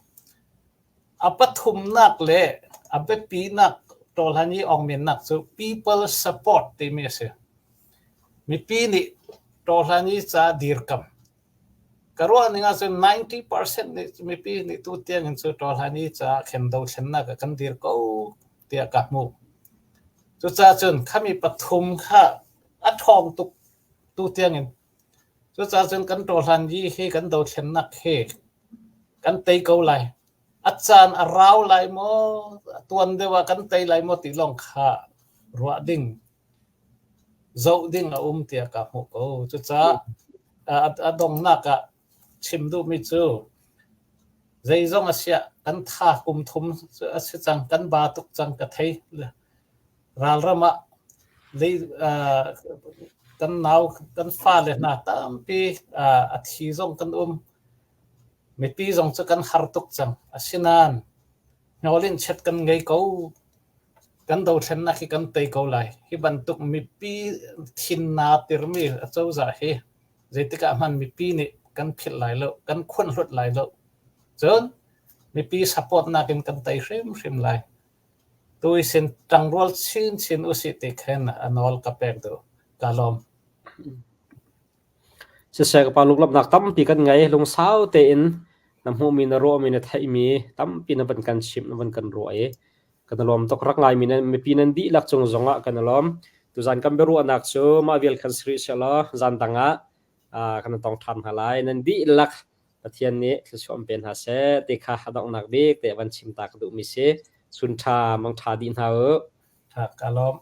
A pathumnak le a biapinak ṭawlhan i awngmennak cu people support timi a si. Mipi nih ṭawlhan i ca dirkam. Ka ruah ning ahcun 90% nih mipi nih tu tiang in cu ṭawlhan i ca khen dothlennak ah kan dir ko tiah ka hmuh. Cucaah cun khami pathum kha a ṭhawng tuk tu tiang in. Cucaah cun kan ṭawlhan i hi kan dothlennak hi kan tei ko lai. A caan a rau lai maw, tuan deuh ah kan tei lai maw ti lawng kha ruah ding, zoh ding a um tiah ka hmuh ko. Cucaah A donghnak ah chim duhmi cu zeizong a siah kan tha kum thum a si cang, kan ba tuk cang ka thei. Ralram ah kan nau kan fale hna tampi a thi zong kan um. Mipi zong cu kan har tuk cang. Asinain hnawl in chiat kan ngei ko. Kan dothlennak hi kan tei ko lai. Hi bantuk mipi thin naa tirmi acozah hi zeitik ah hmanh mipi nih kan philh lai lo, kan khuanh hlut lai lo. Cun mipi support nakin kan tei hrimhrim lai. Tuisin ṭangrual chinchin usih ti khin a nawl ka pek duh. Ka lawm. Siseh ka pa lunglawmhnak tampi kan ngei. Lungsau tein na hmuhmi, na ruahmi, na theihmi tampi na van kan chimh, na van kan ruah i kan i lawm tuk. Rak ngaimi nan mipi nan dihlak cung zongah kan i lawm. Tuzan kan biaruahnak cu mah vial khan si rih sehlaw zan dang ah kan i tong ṭhan hna lai. Nan dihlak Pathian nih thluachuah in pe hna seh ti kha a donghnak bik te van chim ta ka duhmi si. Chun ṭha, mang ṭha dih hna u. Ṭha, ka lawm.